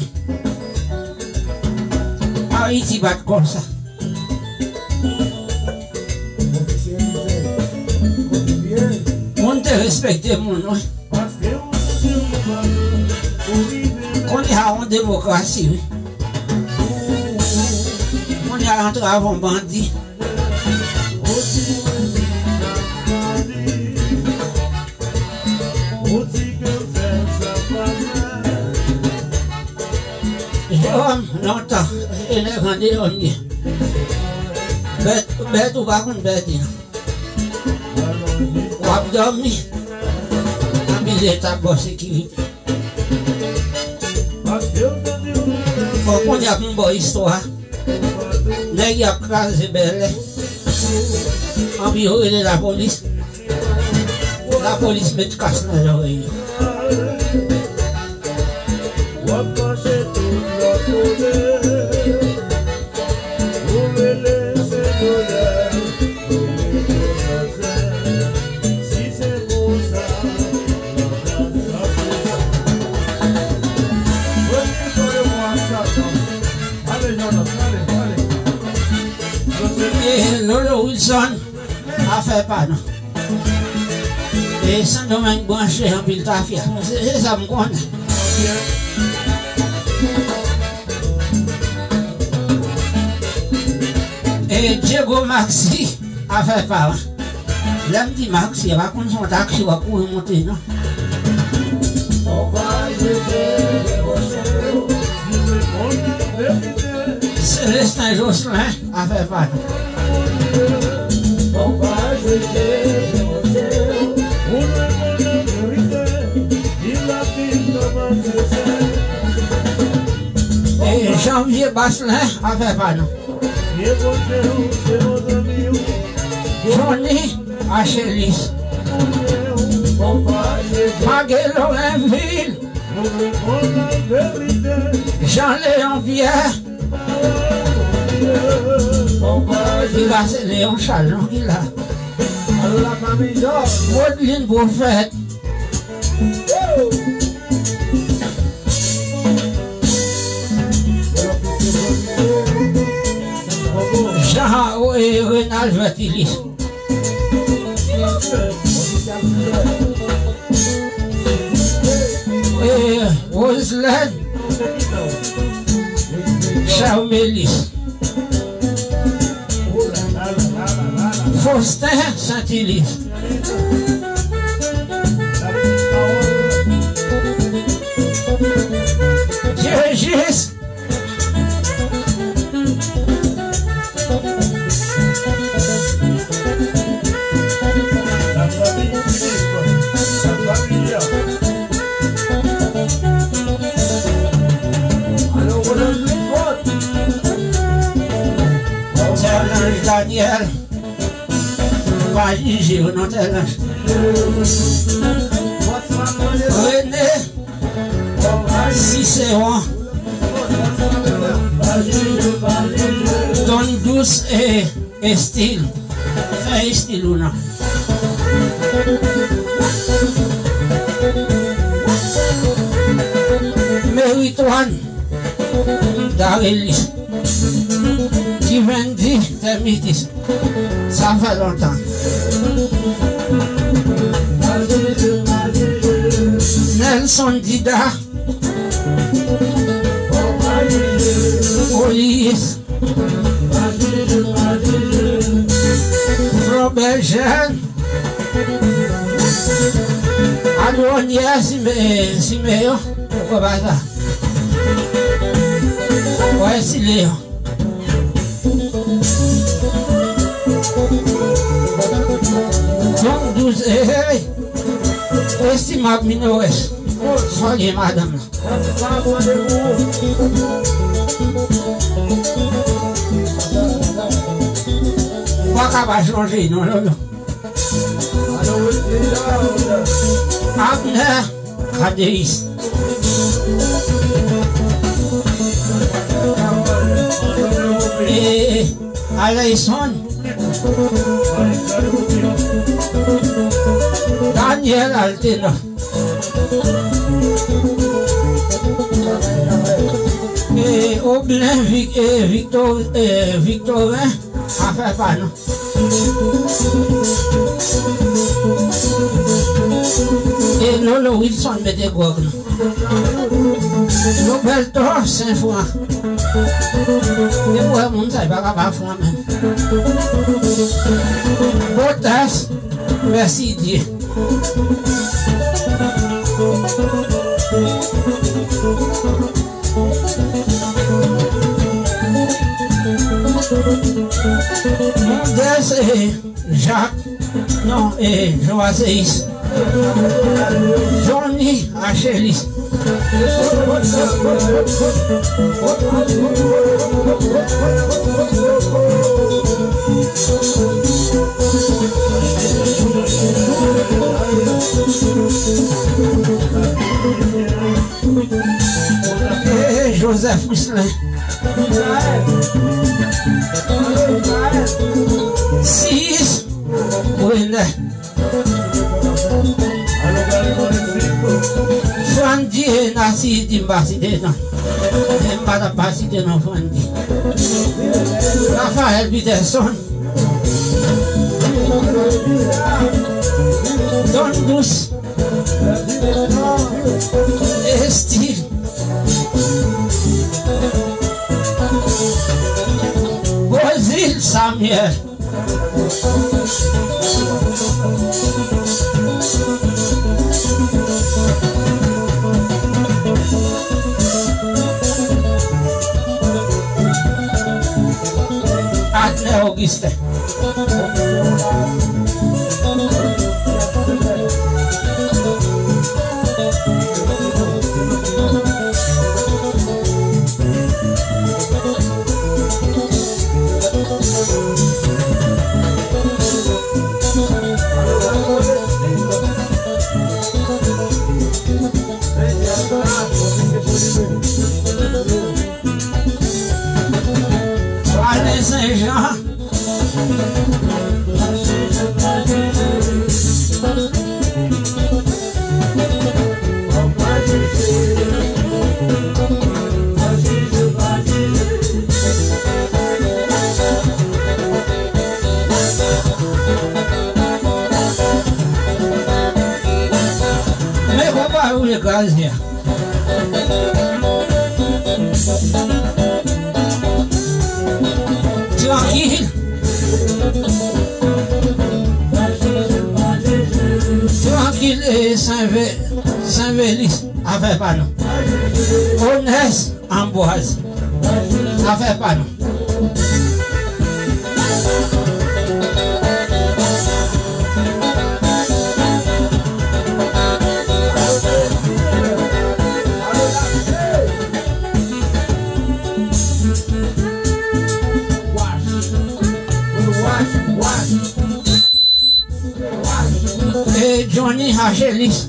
Ayiti pa t konsa. Moun te respekte moun, wi. Kounye a, yon demokrasi, wi. Kounye a, antrave yon bandi. Jewòm, lontan, e nèg an deyò m ye. Bèt, bèt ou pa konn bèt li, non. W ap dòmi, anpil leta bò sekirite. Paske yo te di w Kounye a pou m ba w istwa. Nèg y ap kraze bèlè. Anpi yo rele lapolis. Lapolis met kas nan zòrèy yo. W ap mache tout lòt kote. Ou rele se bonè. Si se konsa, premye tan yo mwen ak Satan. Ale, Jonas, ale, ale. E Lolo Wilson, afè pa nou. E Sendomeng branche anpil tafya. Se, se sa m konnen. E Diego Maxi, afè pa w. Lè m di Maxi, e pa konn se yon taksi w ap kouri monte, non. Celestin Jocelyn, afè pa nou. E Janvier Baslin, afè pa nou. Johnny Achelis. Maguelone Envil. Jean Léon Pierre. Ki la se Léon Charles, non, ki la. Modeline Prophète. Jean, e, Renald Vertilis. E, Roselène Charmelis. Faustin Saintilis. Dieujuste. Daniel. Pa jije yo non, tèlman. René Cicéron. Don Dous e Estil. Fè estil ou non. Meritwan Darelis. Divendi Tèmitis. Sa fè lontan. Nelson Dida. Olivis. Flobè Jèn. Adwonyè Sime-, Simeyon. Poukwa pa sa? Wè si Leyon. Donk, douz, hey, hey. Estimab Minores. Salye madanm nan. Ou pa ka pa chonje non, non, non. Abner Kadeis. E Aleyson. Daniel Altenor. E Oblin Vic-, e Victor-, e Victorin, afè pa nou. E Lolo Wilson mete gwòg nou. Roberto Saint-Fran. E pou wè moun sa, li pa ka pa fran menm. Botas, mèsi Dye. Mondes, e Jak, non, e Joaseis. Johnny Achelis. Eh, Joseph Mislin. Sis René. Frandy René, si di m pa site non. Men m pa t ap pa site non Frandy. Raphaël Peterson. Don Dous. Estil. Rosil Samuel. Adner Augustin. Alain Saint-Jean. Men konpa yo kraze a. Trankil. Trankil, e, Senve-, Senvelis, afè pa nou. Onès Anbwaz, afè pa nou. E Johnny Hachelis.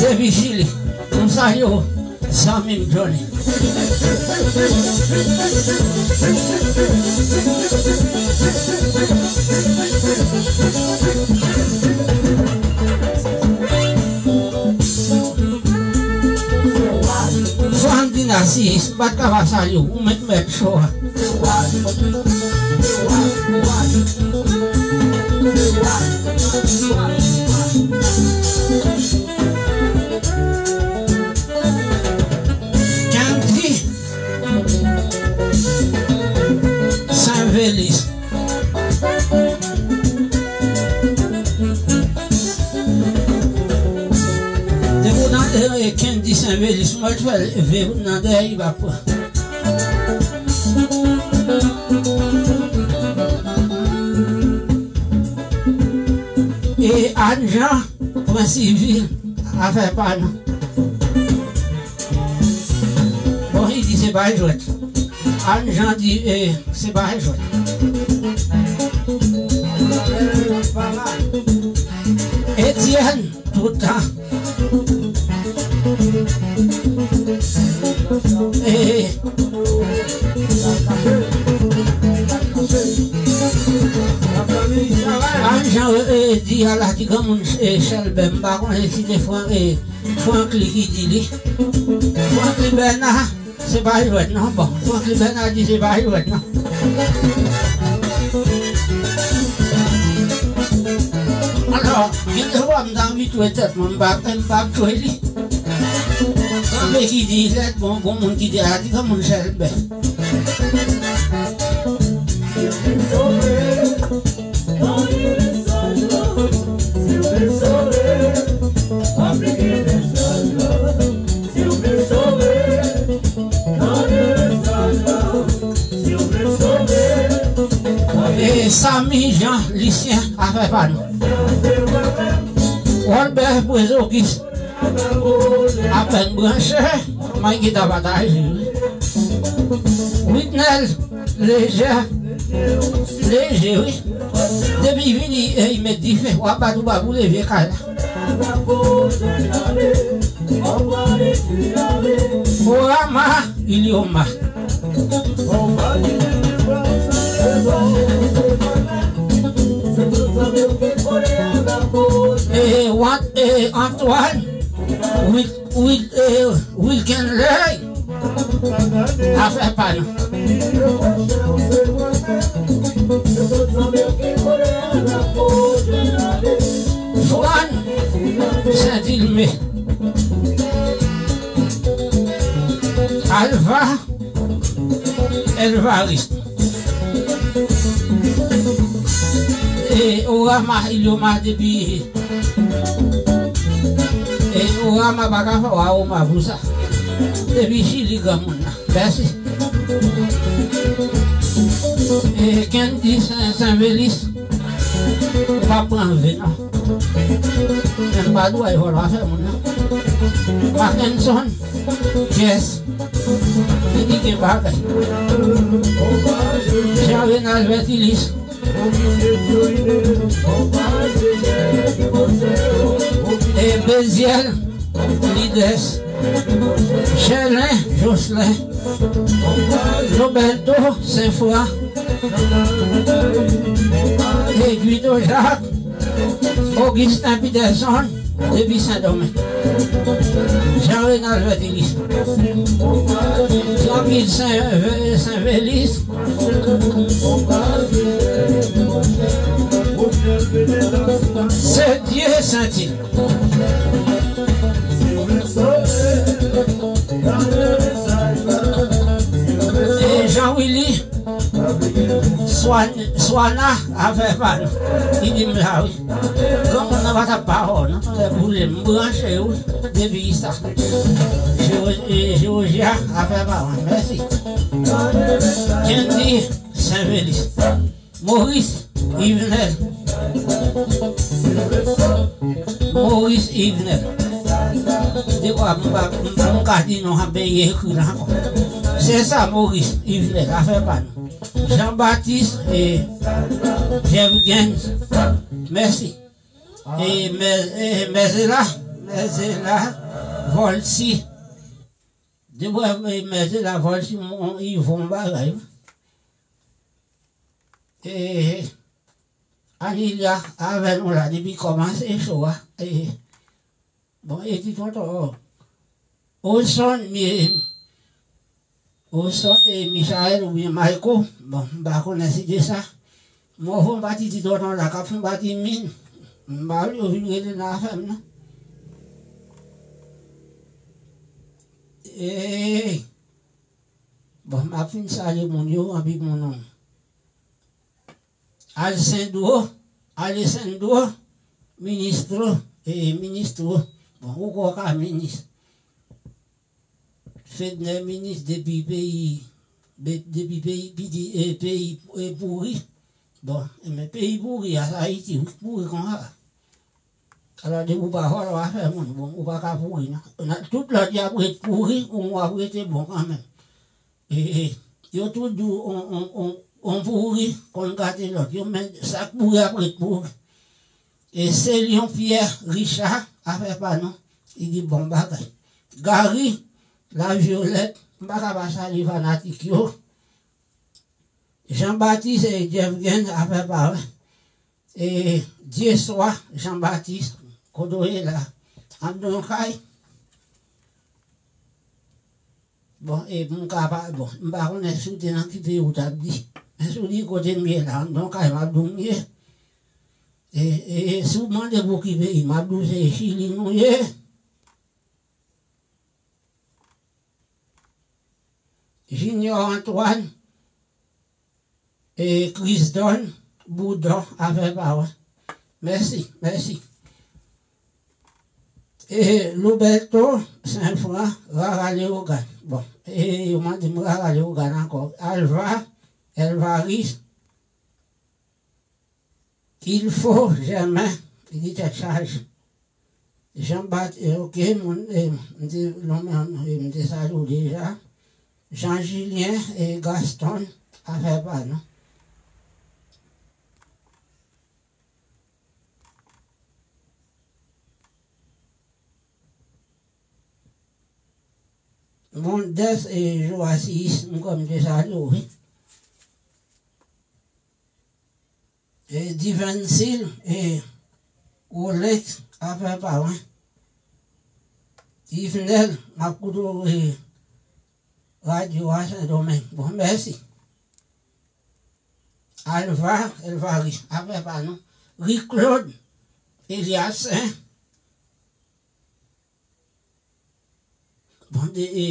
Depi Chili. Nou salye w, zanmi m Johnny. Frank Dinasis, m pa t ka pa salye w, ou menm mèt cho a. Kendy Saint-Vélis. Depi w nan, eh, Kendy Saint-Vélis, mwen t fè l ve nan dèyè li pa pran. E Anne Jean, Prensivil, afè pa nou. Bon, li di se pa jwèt. Anne Jean di, eh, se pa jwèt. Etienne, tout tan. Eh, Anne Jean, eh, di a la ti granmoun, eh, Chèlbè, m pa konnen si se Fran-, eh, Franklin ki di li. Franklin Bernard. Se pa jwèt non. Bon, Franklin Bernard di se pa jwèt non. Alò, gen de fwa m ta anvi tchwe tèt mwen, m pa, m pa tchwe li. Sanble ki di lèd, bon, gon moun ki di a, di granmoun Chèlbè. E Samy Jean Lucien, afè pa nou. Wolbert Prezogis. Apèn branche, mwen gentan pataje, wi. Witnel, lejè, leje, wi. Depi vini, e, li met dife, w ap bat ou pa boule vye kay la. Orama, Ilioma. E, Wan-, e, Antoine, Wil-, Wil-, e, Wilkenley, afè pa nou. Fran, Sentilme. Alva, Elvaris. E Orama, Ilioma depi, e Orama pa ka fè w aroma pou sa. Depi Chili, granmoun nan. Mèsi. E Kendy Sen-, Senvelis, ou pa pran ve, non. Men m pa dwe vòlò afè moun nan. Mackenson, yes. Li di gen bagay. Jean Renal Vertilis. E Beziel, Lides. Chelin, Jocelyn. Roberto, Senfran. E Guido Jacques. Augustin Peterson, depi Sendomeng. Jean Renal Vertilis. Jean-Guy Sen-, Ve-, Senvelis. Sedye Sentil. E Jean Willy. Swan-, Swana, afè pa nou. Li di m la, wi. Granmoun nan pa t ap pa wè w, non. Lè boule, m branche, wi. Depi sa. Jeo-, e, Georgia, afè pa mwen. Mèsi. Kendy, Senvelis. Maurice, Yvenel. Maurice, Yvenel. Dekwa, m pa, m, m ka di non, an ben ekri la ankò. Se sa, Maurice, Yvenel, afè pa nou. Jean-Baptiste, e, Jevgens. Mèsi. E, Mè-, e, Mèzela, Mèzela, Volcy. Depi w wè, e, Mèzela, Volcy, m, on, Yvon bagay. E, Anilia, avè nou la, depi kòmanse cho a. E, bon, e ti tonton, Olson, mi, Olson e Michael oubyen Mayko, bon, m pa konnen si se sa. Mwen, fò m pa ti di tonton la, k ap fè yon pati min. M pa vle yo vin rele nan afè m, non. E, bon, m ap fin salye moun yo, anpi moun yo. Alessandro, Alessandro, Ministro, e, Ministro. Bon, ou kwè w ka minis. Fedner, minis depi peyi, be-, depi peyi piti, e, peyi, e, pouri. Bon, men peyi pouri a, Ayiti, wi, pouri konsa. Alò, depi w pa vòlò afè moun, bon, ou pa ka pouri, non. Nan tout lòt y ap ret pouri, ou w ap rete bon kanmenm. E, e, yo tou di w on, on, on, on pouri konn gate lòt. Yo, men sa k pouri ap ret pouri. E Selyon Pyè Richa, afè pa nou, li di bon bagay. Gary Laviolette, m pa ka pa salye fanatik yo. Jean Baptiste e Jeff Gen, afè pa mwen. E Dyeswa Jean Baptiste, kote w ye la? An don kay. Bon, e m ka pa, bon, m pa konnen si w te nan ki peyi w t ap di. Men si w di kote m ye la, an don kay, m ap di w m ye. E, e, e si w mande pou ki peyi, m ap di w se Chili nou ye. Junior Antoine, e Krisdon Boudon, afè pa mwen. Mèsi, mèsi. E Louberto Senfran, Rara Leogàn. Bon, e yo mande m Rara Leogàn ankò. Alva, Elvaris, Ilfo Jèmen, li di tèt chaje. Jean Bat, e, ok, moun, e, m te lonmen, e, m te salye w deja. Jean Julien e Gaston, afè pa nou. Mondes e Joasis, m kwè m te salye w, wi. E Divensil e Rolex, afè pa mwen. Yvenel, m ap koute w, e, radyo a Sendomeng. Bon, mèsi. Alva, Elvaris, afè pa nou. Rick Claude, Elias, en. Bon, de, e,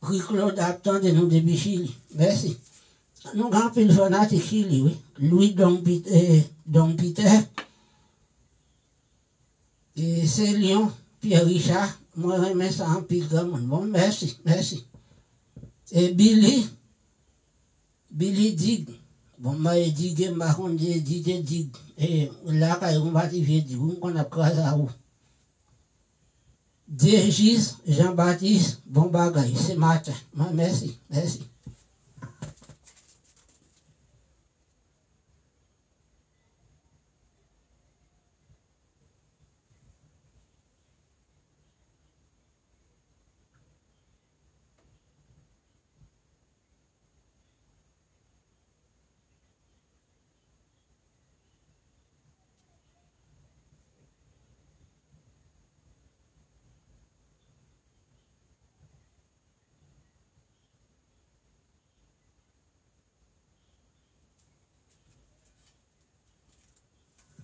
Rick Claude ap tande nou depi Chili. Mèsi. Nou gen anpil fanatik Chili, wi. Louis Don Pit-, e, Don Peter. E, Selion, Pierre Richard. Mwen renmen sa anpil, granmoun. Bon, mèsi, mèsi. E Billy, Billy Dig. Bon, mwen e Dig, m pa konn di, di te Dig. E, lakay ou, m pa ti vye Dig, ou m konn ap kraze a ou. Dejis Jean Baptiste, bon bagay, se maten. Mwen, mèsi, mèsi.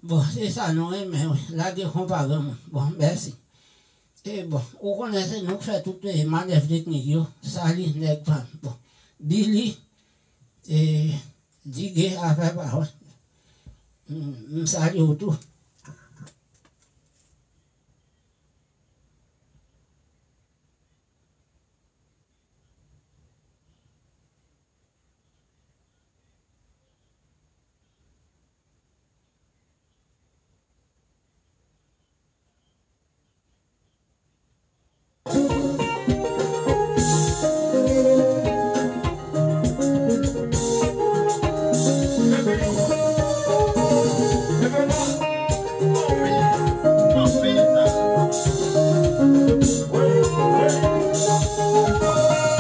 Bon, se sa nou renmen, wi. Lage konpa granmoun. Bon, mèsi. E bon, ou konnen se nou k fè tout, e, manèv teknik yo. Sali nèg pa m. Bon, Billy, e, Dige, afè pa w. M, m salye w tou.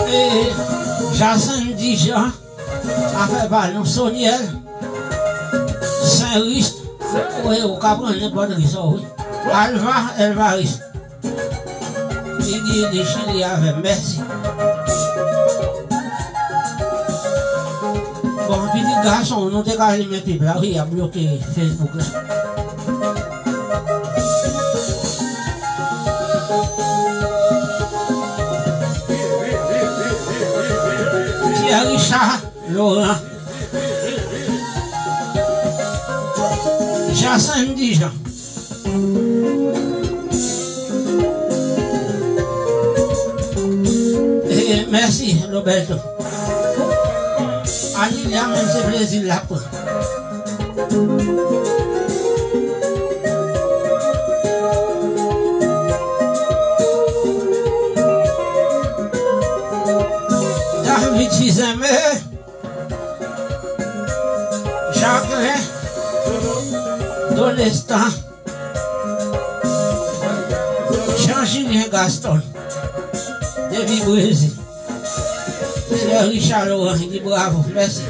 E, Jason Dijan, afè pa nou, Soniel, Saint Rist, wi, ou ka pran nenpòt ris, wi. Alva, Elvaris. Li di, li Chili avè m, mèsi. Bon, pitit gason, nou te ka limen pip la, wi, y ap bloke Facebook la. Pierre Richard Laurent. Jason Dijan. E, mèsi, Roberto. Anilia menm se plezi l ap pran. David Fils-Aimé, Jacquelin, Donestan, Jean Julien Gaston, depi Brezil. Pierre Richard Laurent, li di bravo, mèsi.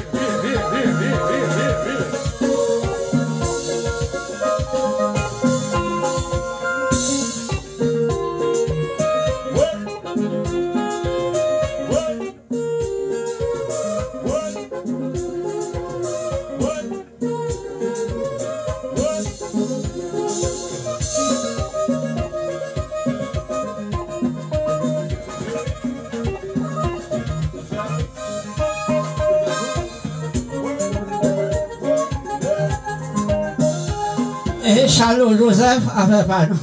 E Charles Joseph, afè pa nou.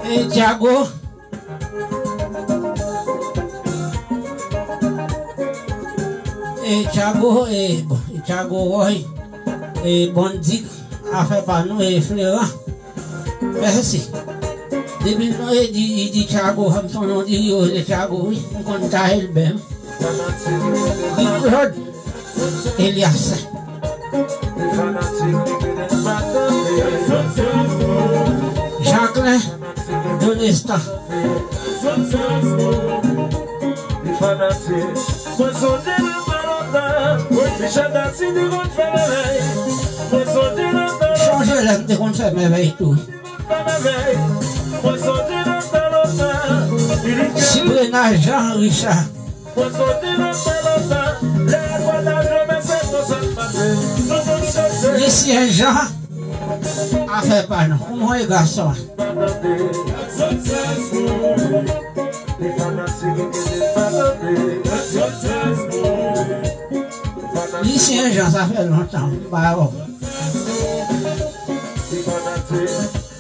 E Thiago. E Thiago, e, bon, e Thiago Roy, e Bondik, afè pa nou e Fleran. Mèsi. Depi nou e di, di, di Tchago, m sonje yon diri yo rele Tchago, wi. M konn Tayèl Bèm. Claude Elias. Jacquelin Donestan. Sonje lè m te konn fè mèvèy tou. Siprena Jean Richard. Lisyen Jean, afè pa nou. Kòman w ye, gason? Lisyen Jean, sa fè lontan m pa wè w.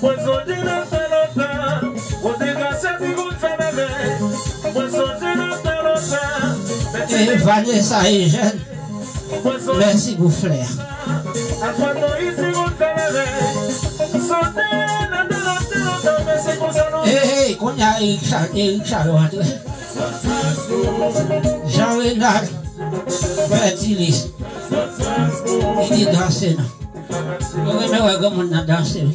Mwen sonje nan tan lontan, Bondye grasye ki konn fè mèvèy. Mwen sonje nan tan lontan, e Vanessa Eugène, mèsi pou flè a. Alfred Moïse ki konn fè mèvèy. Sonje nan tan lontan, lontan, men se konsa nou. Hey, hey, kounye a Eric Char-, Eric Charles antre. Jean Renald Fertilis. Li di danse non. Mwen renmen wè granmoun nan danse wi.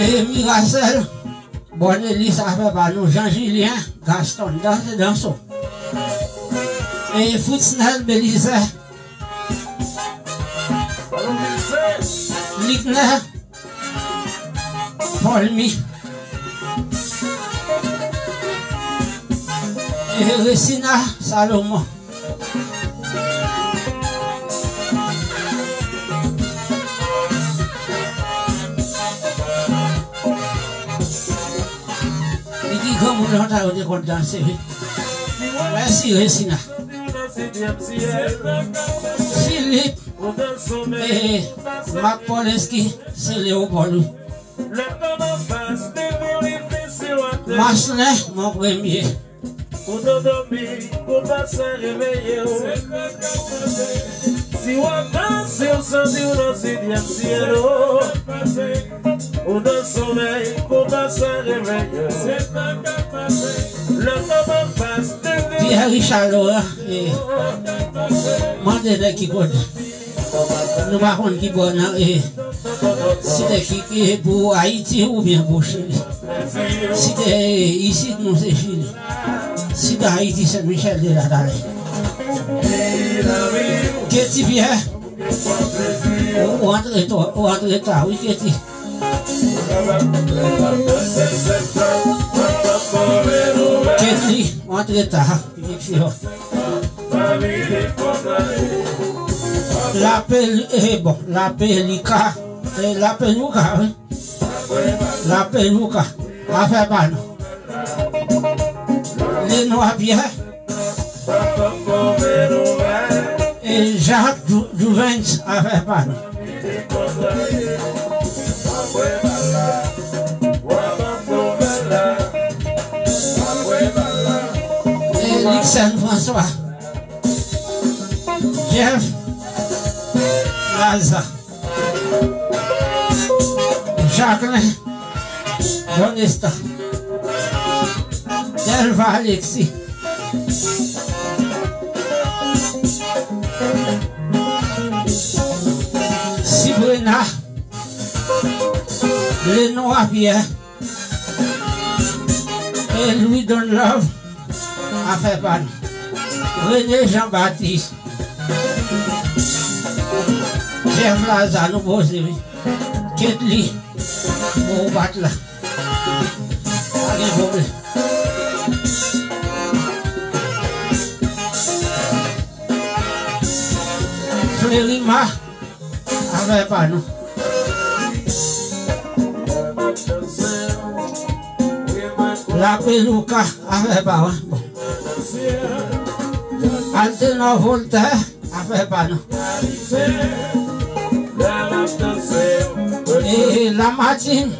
E Miracel, Bonnelis, afè pa nou, Jean Julien, Gaston, danse, danse. E Fritznel Belizaire, Likner, Polmi. E Resina Salomon. Li di granmoun lontan yo te konn danse wi. Mèsi Resina. Philippe, eh, Marc Polinski, se Léopold wi. Maslin, mon premye. Ou dòmi, ou pa sa reveye w. Si w ap danse, w santi w nan sizyèm syèl, oh. Ou nan somèy, ou pa sa reveye w. Lè kòm anfas de Pierre Richard Laurent, eh, mande nèg ki konn. Nou pa konn ki bò nan, eh, si te ki, eh, pou Ayiti oubyen pou Chili. Si te, eh, isit nou se Chili. Si te Ayiti, Sen Michèl te la talè. Ketty Pierre, ou, ou antre to, ou antre ta, wi, Ketty. Ketty, ou antre ta. Pitit fi yo. Lapel, eh, bon, Lapelika, eh, Lapelouka, wi. Lapelouka, afè pa nou. Lenoir Pierre, eh, Jacques Jou-, Jouvens, afè pa nou. Elixène François, Jeff Laza, Jacqueline Donestan, Delva Alexis, Sibrena, Lenoir Pierre, e Louis Don Love, afè pa nou. René Jean Baptiste, Jeff Laza, nou poze wi. Ketly, bon, ou pa t la. Pa gen pwoblèm. Flerima, afè pa nou. Lapelouka, afè pa w. Bon. Altenor Voltaire, afè pa nou. E Lamartine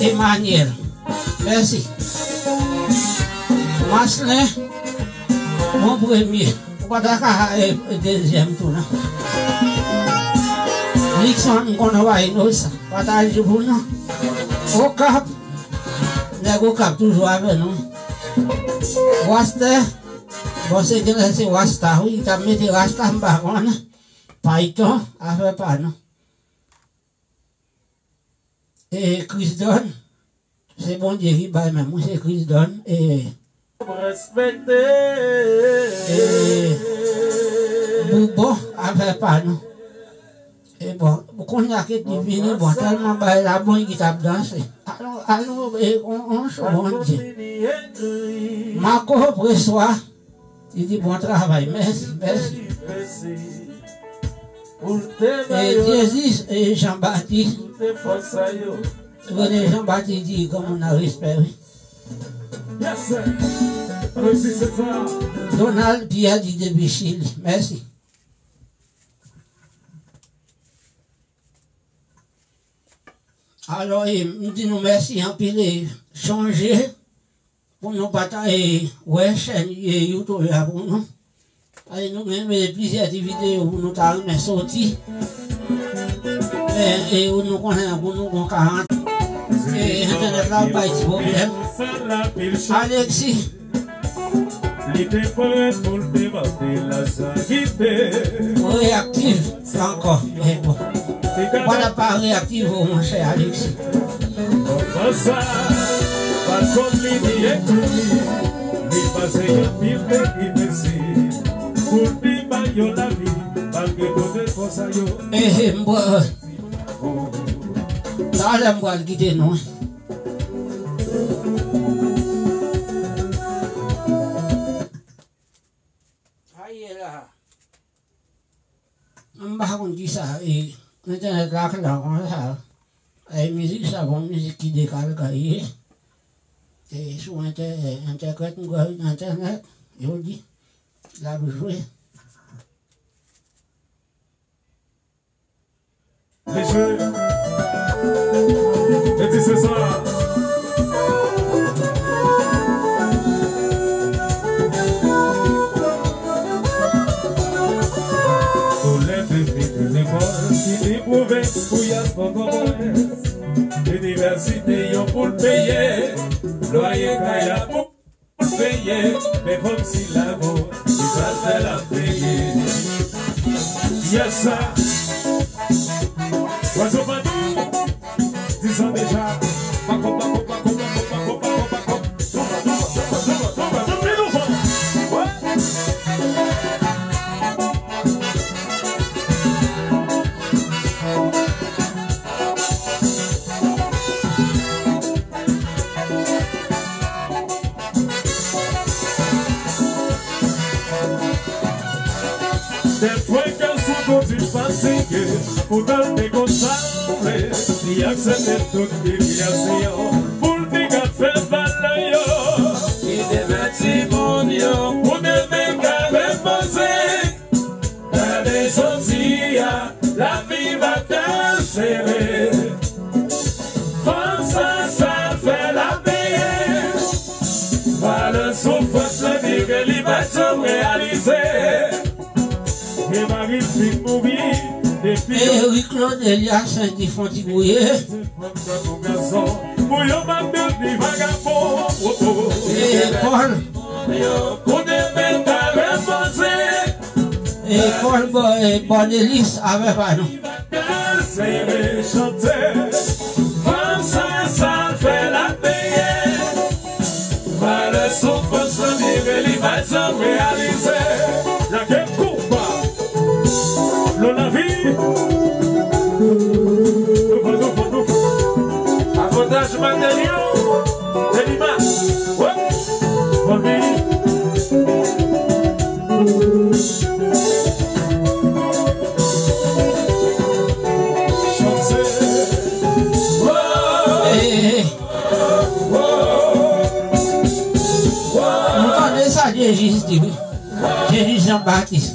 Emmanuel. Mèsi. Marcelin, bon premye. Ou pa ta ka, e, e, dezyèm tou, non. Nixon, m konnen w pa inosan. Pataje pou nou. Okap, nèg Okap toujou avè nou. Wastè, bon, se genlè se Wasta, wi, t ap mete Rasta, m pa konnen. Payton, afè pa nou. E Krisdon, se Bondye ki bay menm, wi, se Krisdon. E, e Boubo, afè pa nou. E bon, kounye a ke li vini, bon, tèlman bagay la bon, li t ap danse. Alò, alò, e, on, on sou Bondye. Marco Pressoir, li di bon travay, mèsi, mèsi. E Dieuzis e Jean Baptiste. René Jean Baptiste di granmoun nan respè, wi. Donald Pierre di depi Chili. Mèsi. Alò, e, m di nou mèsi anpil e chonje pou nou pataje, wè chèn, e, YouTube la pou nou. Paske nou gen, e, plizyè ti videyo pou nou ta renmen soti. E, e nou konnen pou nou gon karant. E entènèt la bay ti pwoblèm. Alexis. Li te prè pou l te mande lajan kite. Reyaktif ankò. E bon. Ou pa ta pa reyaktif, monchè Alexis. Konsa, patwon li di ekonomi, li pase yon pil peripesi pou l te bay yo lavi, malgre tout efò sa yo. Ehe, m pran. Talè m pral kite nou. Sa ye la. M pa konn kisa, e, entènèt la klè konsa. E, mizik sa, bon, mizik ki dekale ka ye. E, sou entè-, entèkrèt, m kwè, entènèt, yo di, l ap jwe. Mesye, e ti se sa. Soulè te fini lekòl, fini pwovens pou y al pran konpòs. Inivèsite yo pou l peye, lwaye kay la pou peye, men kòmsi lago, se sa l fè l ap peye. Yes, sir. Oiseau Pandou, dis ans déjà. Bako, bako, bako. Tonbe, tonbe, tonbe, tonbe, tonbe, tonbe, tonbe, tonbe. Ouais. Dèfwa gason kondui fatige, poutan l te konsa vle, li aksepte tout imilyasyon pou l te ka fè valè yo. Ki demen timoun yo pou demen ka repoze. Gade jodi a, lavi va tan sere. Fanm sa, sa l fè l ap peye. Valè soufrans lan, li ke li pa janm reyalize. Gen mari l fin mouri depi. Eric Claude Elias, Saint Difonti Gouye. Pou yo pa pèdi vagabon. Ekòl. Pou demen ta repoze. Ekòl Bò-, e, Bònelis avè pa nou. Sere chante. Fanm sa, sa l fè l ap peye. Valè soufrans lan, li ke li pa janm reyalize. Lage koup. Lo lavi. Douvan, douvan, douvan. Avantaj materyo. Delimas. Wè. Fanmi. Chante. Wè. Hey, hey, hey. Wè. Jezi Jan Batis.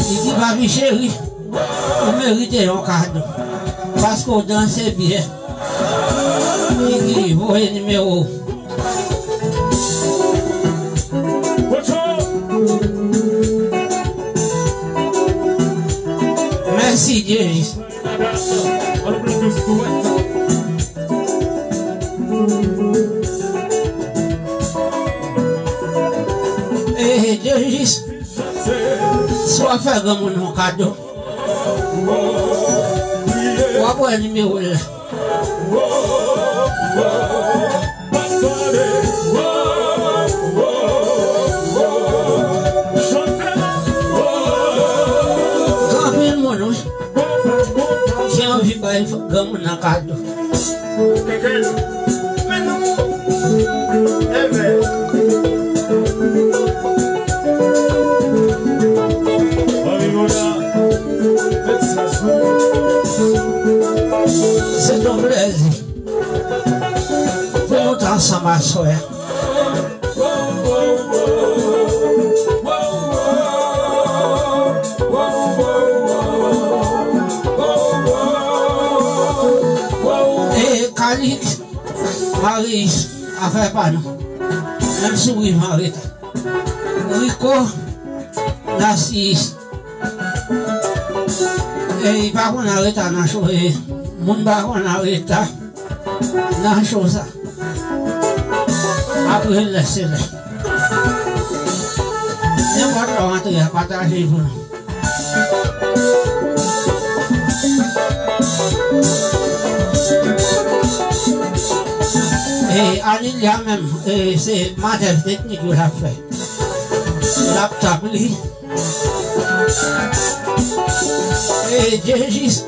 Li di, "Papi cheri, ou merite yon kado. Paske w danse byen." Li di, "Voye nimewo w." Mèsi, Jezi. Eh, Jezi, si w ap fè granmoun yon kado, w ap wè nimewo l la. Gen anpil moun, wi, ki anvi bay granmoun nan kado. Se yon plèzi pou nou t ansanm aswè a. E Kalix, Marius, afè pa nou. Menm souri m arete. Rico, Narcisse. E, li pa konn areta nan cho, e, moun pa konn areta nan cho sa. Apre lè se lè. Nenpòt lè w antre a, pataje pou nou. E, Anilia menm, e, se matyaj teknik yo l ap fè. L ap tap li. E Jezi,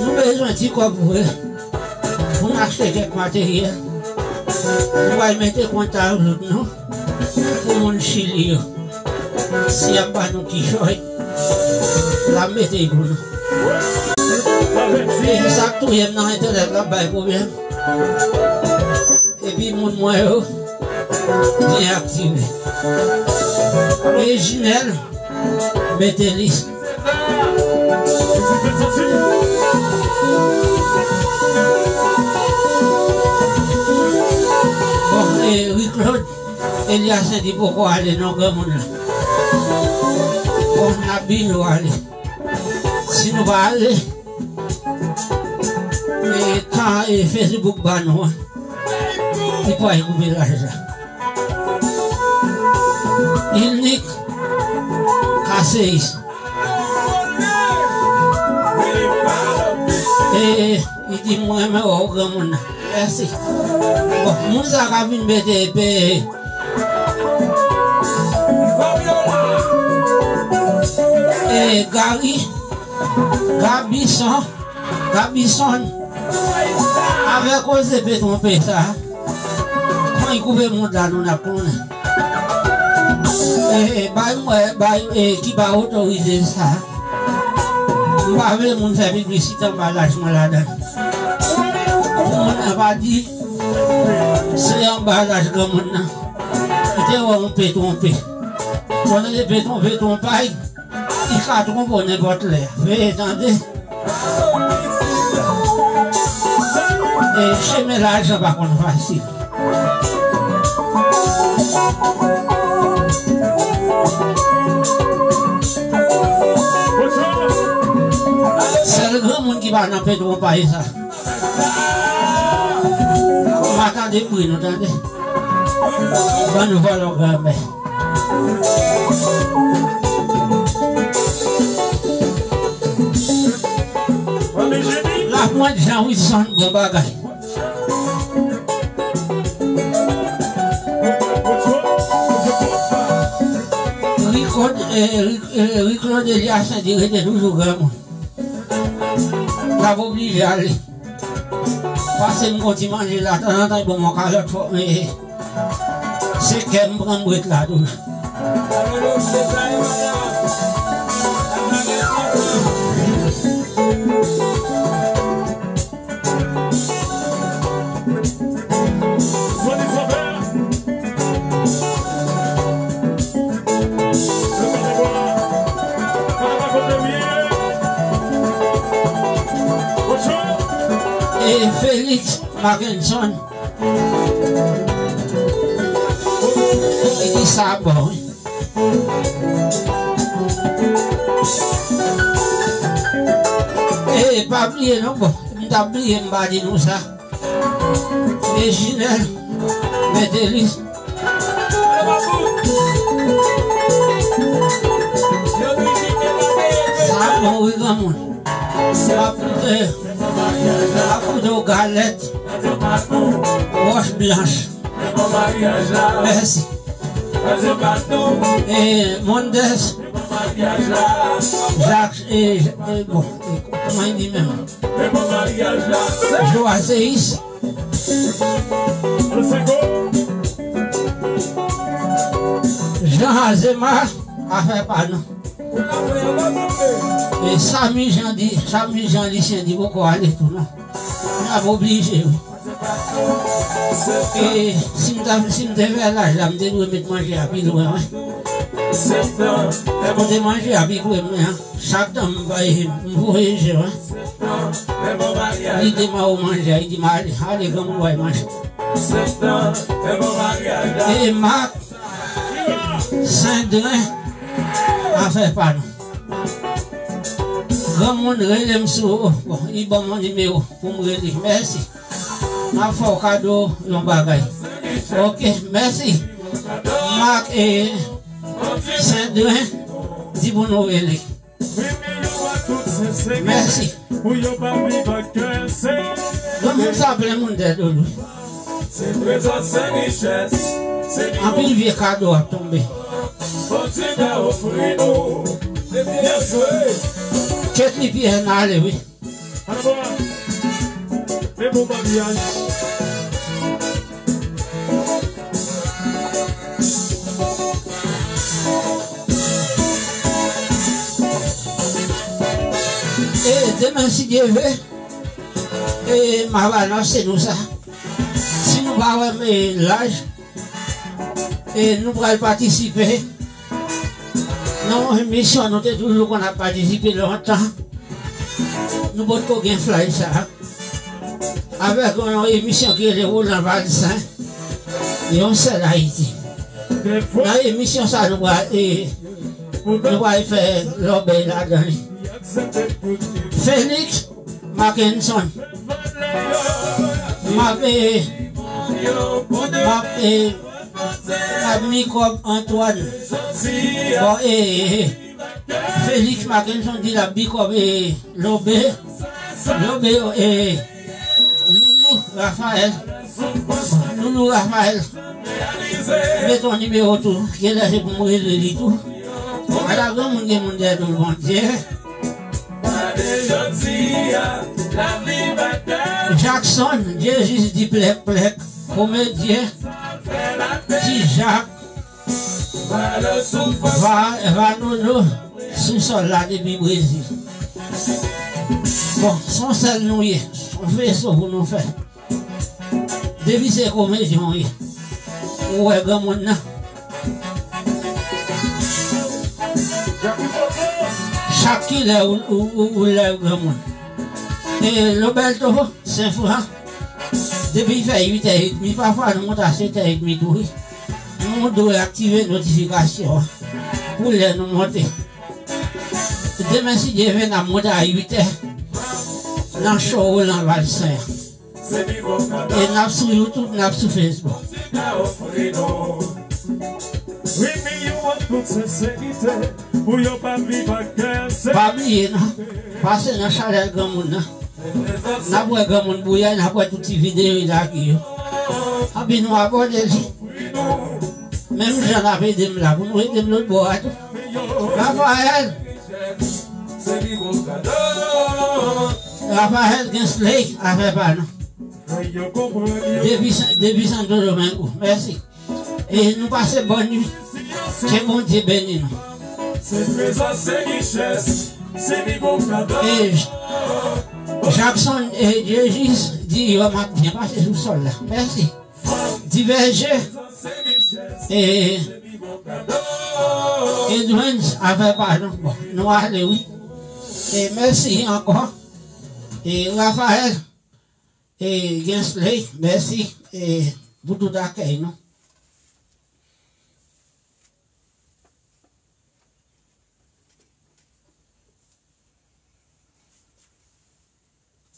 nou bezwen ti kòb vre pou n achte kèk materyèl. Nou pral mete kontak nou pou moun Chili yo. Si y ap ba nou kichòy, l ap mete l pou nou. E sa k touye m nan entènèt la, bay pwoblèm. Epi moun mwen yo byen aktive. E Jinèl, mete li. Bon, e Ri Claude, Elias di poko ale non granmoun lan. Bon, n ap byen ale. Si nou pa ale, e tan e Facebook ba nou an, li pral koupe laj la. Ilnik Kaseyis. E, li di, "Mwen renmen wè w granmoun nan." Mèsi. Bon, moun sa ka vin mete epe. E, Gary, Gabison, Gabison, avè koze petwonpe sa, kòman l koupe mond la, nou n ap konnen. E, e, bay mwen, bay, e, ki ba otorize sa. M pa vle moun fè piblisite anba laj mwen ladan. Pou moun nan pa di, se anba laj granmoun nan. Li te wè yon petwonpe. Konnen petwonpe, twonpay. Li ka twonpe w nenpòt lè. Veye tande. E chemen lajan pa konn fasil. Sèl granmoun ki pa nan petwonpay sa. M pa tande bri nou tande. Bann vòlò granmè. Lapwent Jean Wilson, bon bagay. Ricod, eh, Ric-, eh, Riclaude Elias di rete toujou granmoun. L ap oblije ale. Pase m gon ti manje la, tanzantan, bon, mwen kalòt fò, men se kè m pran m ret la toujou. E Félix Mackenson. Ki di sa bon, wi. E pa bliye non, bon, m t ap bliye, m pa di nou sa. Reginald Metelis. Sa bon wi granmoun. M ap koute, m ap koute w galèt. Wòch blanch. Mèsi. E Mondes. Jak, e, e, bon, e, kòman li di menm? Joaseis. Jean Azema, afè pa nou. E Samy Jean di, Samy Jean Lucien di poko ale tou non. N ap oblije wi. E si m ta, si m te fè laj la, m te dwe met manje a pi lwen, wi. Kote manje a pi pre mwen an, chak tan m bay, m voye je, wi. Li te mande manje a, li di m ale, ale granmoun bay manje. E Mak Sendren, afè pa nou. Granmoun rele m sou, bon, li ban m yon nimewo pou m rele. Mèsi. M ap fè w kado yon bagay. Ok, mèsi. Mak e Sendren, di pou nou rele. Mèsi. Granmoun sa plen moun tèt dlo. Anpil vye kado ap tonbe. Ketly Pierre n ale wi. E demen si Dye vle, e m ap anonse nou sa. Si nou pa wè m, e, laj, e nou pral patisipe nan yon emisyon nou te toujou konn ap patisipe lontan. Nou potko gen flay sa. Avèk yon emisyon ki rele Roland Valcin, yon sèl Ayiti. Nan emisyon sa nou pral, e, nou pral fè lòbèy ladan li. Félix Mackenson. M ap, e, m ap, e, m ap Mikòb Antoine. Bon, e, e, e. Félix Mackenson di l ap Bikòb, e, Lobe. Lobe, e, Loulou Raphaël. Loulou Raphaël. Met yon nimewo tou. Genlè se pou m rele li tou. Ala granmoun gen moun dèyè do l, Bondye. Jackson, Dye jis di plèk plèk. Komedyen, Ti Jak. Va, Vanolo sou sòl la depi Brezil. Bon, se yon sèl nou ye, se yon veso pou nou fè. Depi se komedyen w ye, ou wè granmoun nan. Chak kilè ou, ou, ou, ou lève granmoun. E Loberto Senfran, depi fè uit è edmi, pafwa nou monte a sèt è edmi tou wi. Nou dwe aktive notifikasyon an pou lè nou monte. Demen, si Dye vle, n ap monte a uit è nan show Roland Valcin an. E n ap sou YouTube, n ap sou Facebook. Pa bliye non, pase nan chanèl granmoun nan. N ap wè granmoun bouya, n ap wè tout ti videyo li lage yo. Anpi nou abòne li. Menm jan n ap ede m la, pou nou ede m lòt bò a tou. Raphaël. Raphaël Gensley, afè pa nou. Depi, depi Santo Domingo. Mèsi. E nou pase bòn nuit. Ke Bondye beni nou. E Jackson, e Dye jis di yo m ap byen pase sou sòl la. Mèsi. Divèje. E Edwens, afè pa nou. Bon, nou ale wi. E mèsi ankò. E Raphaël. E Gensley, mèsi, e, pou tout akèy nou.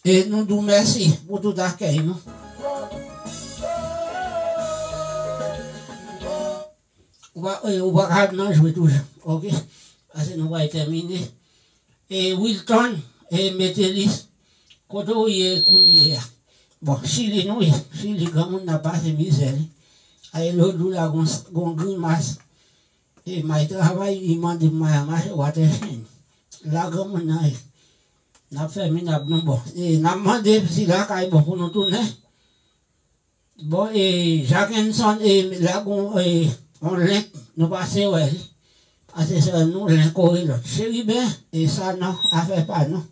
E nou di w mèsi pou tout akèy nou. Ou pa, e, ou pa ka nan jwe toujou, oke? Paske nou pral tèmine. E Wilton, e Metelis, kote w ye kounye a? Bon, Chili nou ye. Chili, granmoun nan pase mizè li. Ay lòt jou la gon, gon grimas. E may travay, li mande m may al mache watèchenn. La granmoun nan ye. N ap fè minab nou bon. E n ap mande si lakay bon pou nou tounen. Bon, e Jackenson, e la gon, e, on lenk, nou pase wè li. Pase sè nou, lenk kore lòt. Cheriben, e sa non, afè pa nou.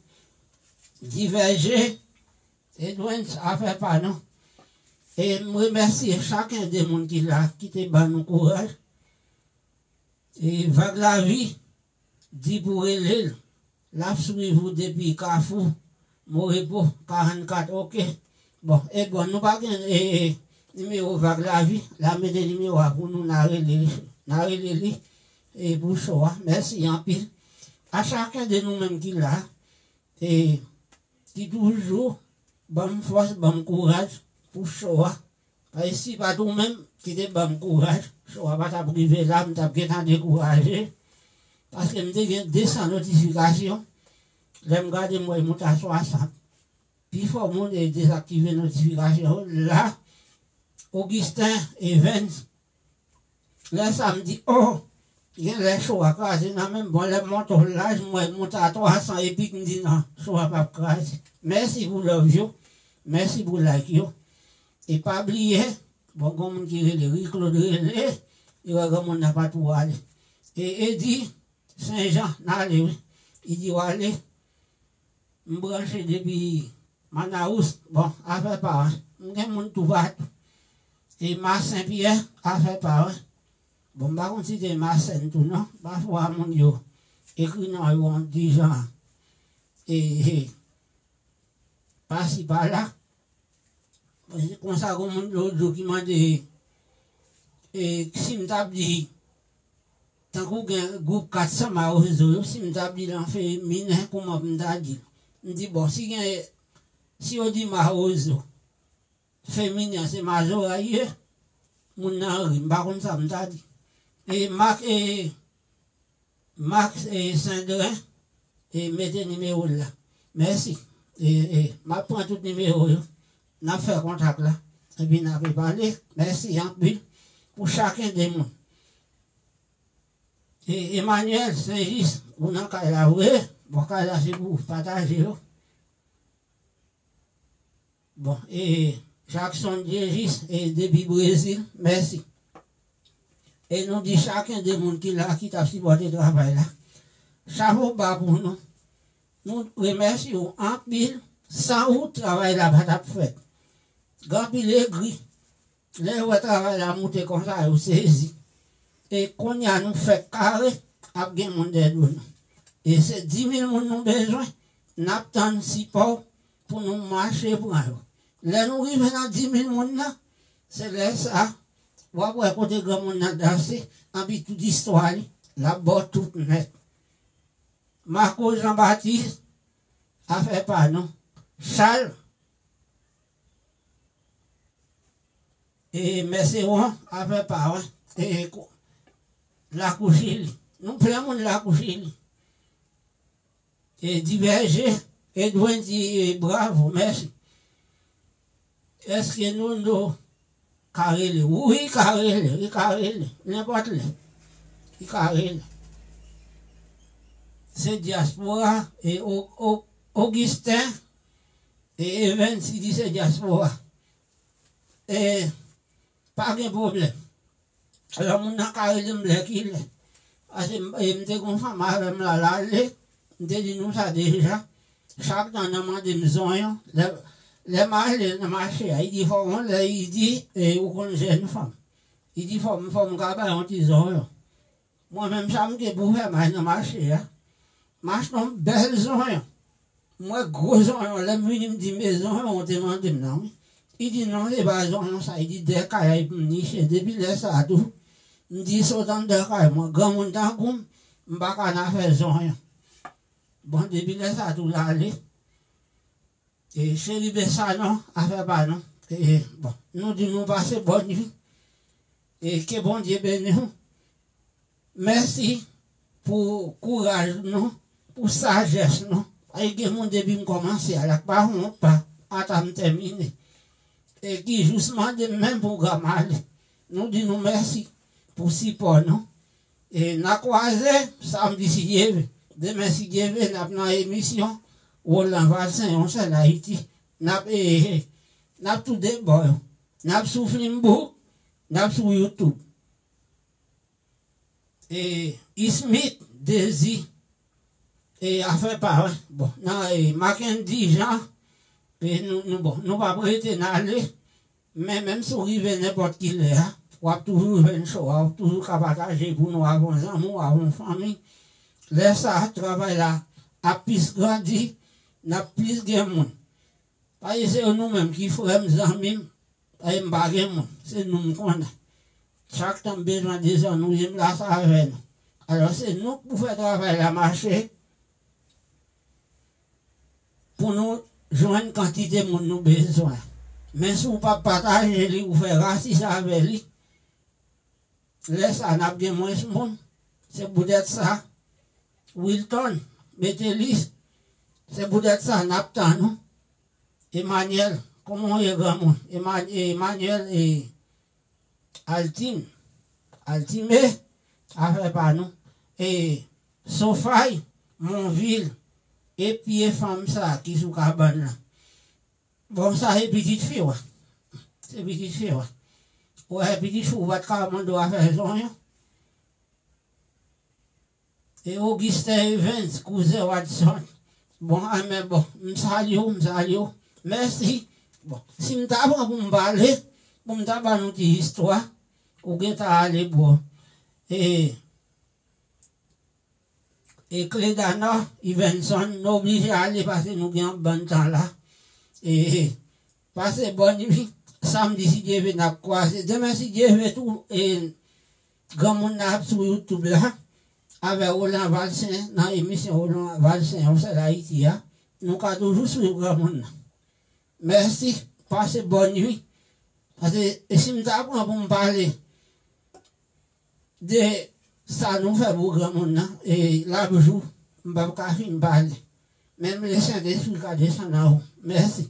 Divèje, Edwens, afè pa nou. E m remèsye chaken de moun ki la, ki te ban nou kouraj. E Vag Lavi, di pou rele l. L ap swiv ou depi Kafou, Morepo, karannkat, oke. Bon, e bon, nou pa gen, e, e, nimewo Vag Lavi, l ap mete nimewo a pou nou, n a rele li, n a rele li, e, pou cho a. Mèsi anpil. A chaken de nou menm ki la, e, ki toujou ban m fòs, ban m kouraj pou cho a. Paske si pa t ou menm ki te ban m kouraj, cho a pa t ap rive la, m t ap gentan dekouraje. Paske m te gen de san notifikasyon. Lè m gade, m wè l monte a swasant. Pifò moun e dezaktive notifikasyon yo. La, Augustin Evans, lè sa m di, oh, genlè cho a kraze nan men m. Bon, lè m monte w laj, m wè l monte a twa san epi m di, non, cho a p ap kraze. Mèsi pou love yo. Mèsi pou like yo. E pa bliye, bon, gon moun ki rele, Ri Claude rele, li wè granmoun nan pa twò ale. E Edi Senjan, n ale wi. Li di w ale. M branche depi Manaus. Bon, afè pa w. M gen moun toupatou. E Ma Senpyè, afè pa w. Bon, m pa konn si te Masèn tou non. Pafwa moun yo ekri non yo yon ti jan. E, e, pasi pala. Konsa, gon moun lòt jou ki mande, e, si m t ap di, tankou gen gwoup kat san Mawozo yo, si m t ap di l an feminen, kòman pou m ta di l? M di, bon, si gen, si yo di Mawozo, feminen an se Mazora ye, moun nan ri, m pa konn sa m ta di. E Mak, e, Max, e, Sendren, e, mete nimewo l la. Mèsi. E, e, m ap pran tout nimewo yo. N ap fè kontak la. Epi n ap pale. Mèsi anpil pou chaken de moun. E, Emmanuel Saint-Just, ou nan kay la vre. Bon, kay la se pou ou pataje yo. Bon, e Jackson Diejus, e depi Brezil, mèsi. E nou di chaken de moun ki la, ki t ap sipòte travay la, chapo ba pou nou. Nou remèsye w anpil. San ou, travay la pa t ap fèt. Gen anpil egri. Lè yo wè travay la moute konsa, yo sezi. E kounye a nou fèk kare, ap gen moun dèyè do nou. E se di mil moun nou bezwen, n ap tann sipò w pou nou mache pran yo. Lè nou rive nan di mil moun nan, se lè sa, w ap wè kote granmoun nan danse, anpi tout istwa li, l ap ba w tout nèt. Marco Jean Baptiste, afè pa nou. Charles, e Mèsewon, afè pa w. E ko-, Lakou Chili. Nou plen moun Lakou Chili. E Divèje, Edwin di, e, bravo, mèsi. Èske nou, nou ka rele? Wi, ka rele, li ka rele. Nenpòt lè. Li ka rele. Se dyaspora, e O-, O-, Augustin, e Evens, li di se dyaspora. E pa gen pwoblèm. Alò, moun nan ka rele m lè ki lè. Paske m, e, m te gon fanm avè m la, l ale, m te di nou sa deja. Chak tan nan mande m zonyon, lè, lè m ale nan mache a, li di fò w, yon lè li di, e, ou konn jèn fanm. Li di fò m, fò m ka bay yon ti zonyon. Mwen menm sa m gen pou fè m al nan mache a. M achte yon bèl zonyon. M wè gwo zonyon, lè m vini, m di, "Men zonyon w te mande m nan, wi." Li di, "Non, se pa zonyon sa." Li di, "Dèyè kay la, epi m niche." Depi lè sa a tou, m di, "Sot anndan kay mwen, granmoun tankou m, m pa ka nan afè zonyon." Bon, depi lè sa a tou, l ale. E, Cheriben Sanon, afè pa nou. E, bon, nou di nou pase bòn nwi. E, ke Bondye beni w. Mèsi pou kouraj nou, pou sajès nou. Ay, gen moun depi m kòmanse a, l ap pa wont pa, ata m tèmine. E ki jis mande m menm pou m ale. Nou di nou mèsi pou sipò nou. E n a kwaze samdi si Dye vle. Demen si Dye vle, n ap nan emisyon Roland Valcin, yon sèl Ayiti. N ap, e, e, n ap toude bò yo. N ap sou Flimbook, n ap sou YouTube. E, Ismith, Dezi, e, afè pa, wi. Bon, nan, e, Mackendy Jean, e, nou, nou, bon, nou p ap rete, n ale. Men menm si w rive nenpòt ki lè a, w ap toujou jwenn show a, w ap toujou ka pataje pou nou avè yon zanmi w, avè yon fanmi. Lè sa a, travay la ap plis grandi, n ap plis gen moun. Paske se nou menm ki frè m, zanmi m, paske m pa gen moun, se nou m konnen. Chak tan m bezwen de zanmi, m la sa avè nou. Alò, se nou k pou fè travay la mache pou nou jwenn kantite moun nou bezwen. Men si w pa pataje li, ou fè rasis avè li, lè sa a n ap gen mwens moun. Se poutèt sa, Wilton, Metelis, se poutèt sa n ap tann ou. Emmanuel, kòman w ye, granmoun? Eman-, Emmanuel, e, Altin, Altime, afè pa nou. E Sofay, Monvil, e pye fanm sa ki sou kabann lan. Bon, sa se pitit fi w. Se pitit fi w. Ou wè, pitit fi w pa t ka mande w afè zonyon. E Augustin Evans, kouzen Watson. Bon, a, men bon, m salye w, m salye w. Mèsi. Bon, si m ta pran pou m pale, pou m ta ba nou ti istwa, ou gentan ale, bro. E, e Clédana, Ivenson, nou oblije ale paske nou gen yon bann tan la. E, e, pase bòn nwi, samdi si Dye vle n ap kwaze. Demen si Dye vle tou, e, granmoun nan ap sou YouTube la, avè Roland Valcin, nan emisyon Roland Valcin, yon sèl Ayiti a. Nou ka toujou swiv granmoun nan. Mèsi, pase bòn nwi. Paske, e si m ta pran pou m pale de sa nou fè pou granmoun nan, e l ap jou, m p ap ka fin pale. Menm Lesentespri ka desann nan ou. Mèsi.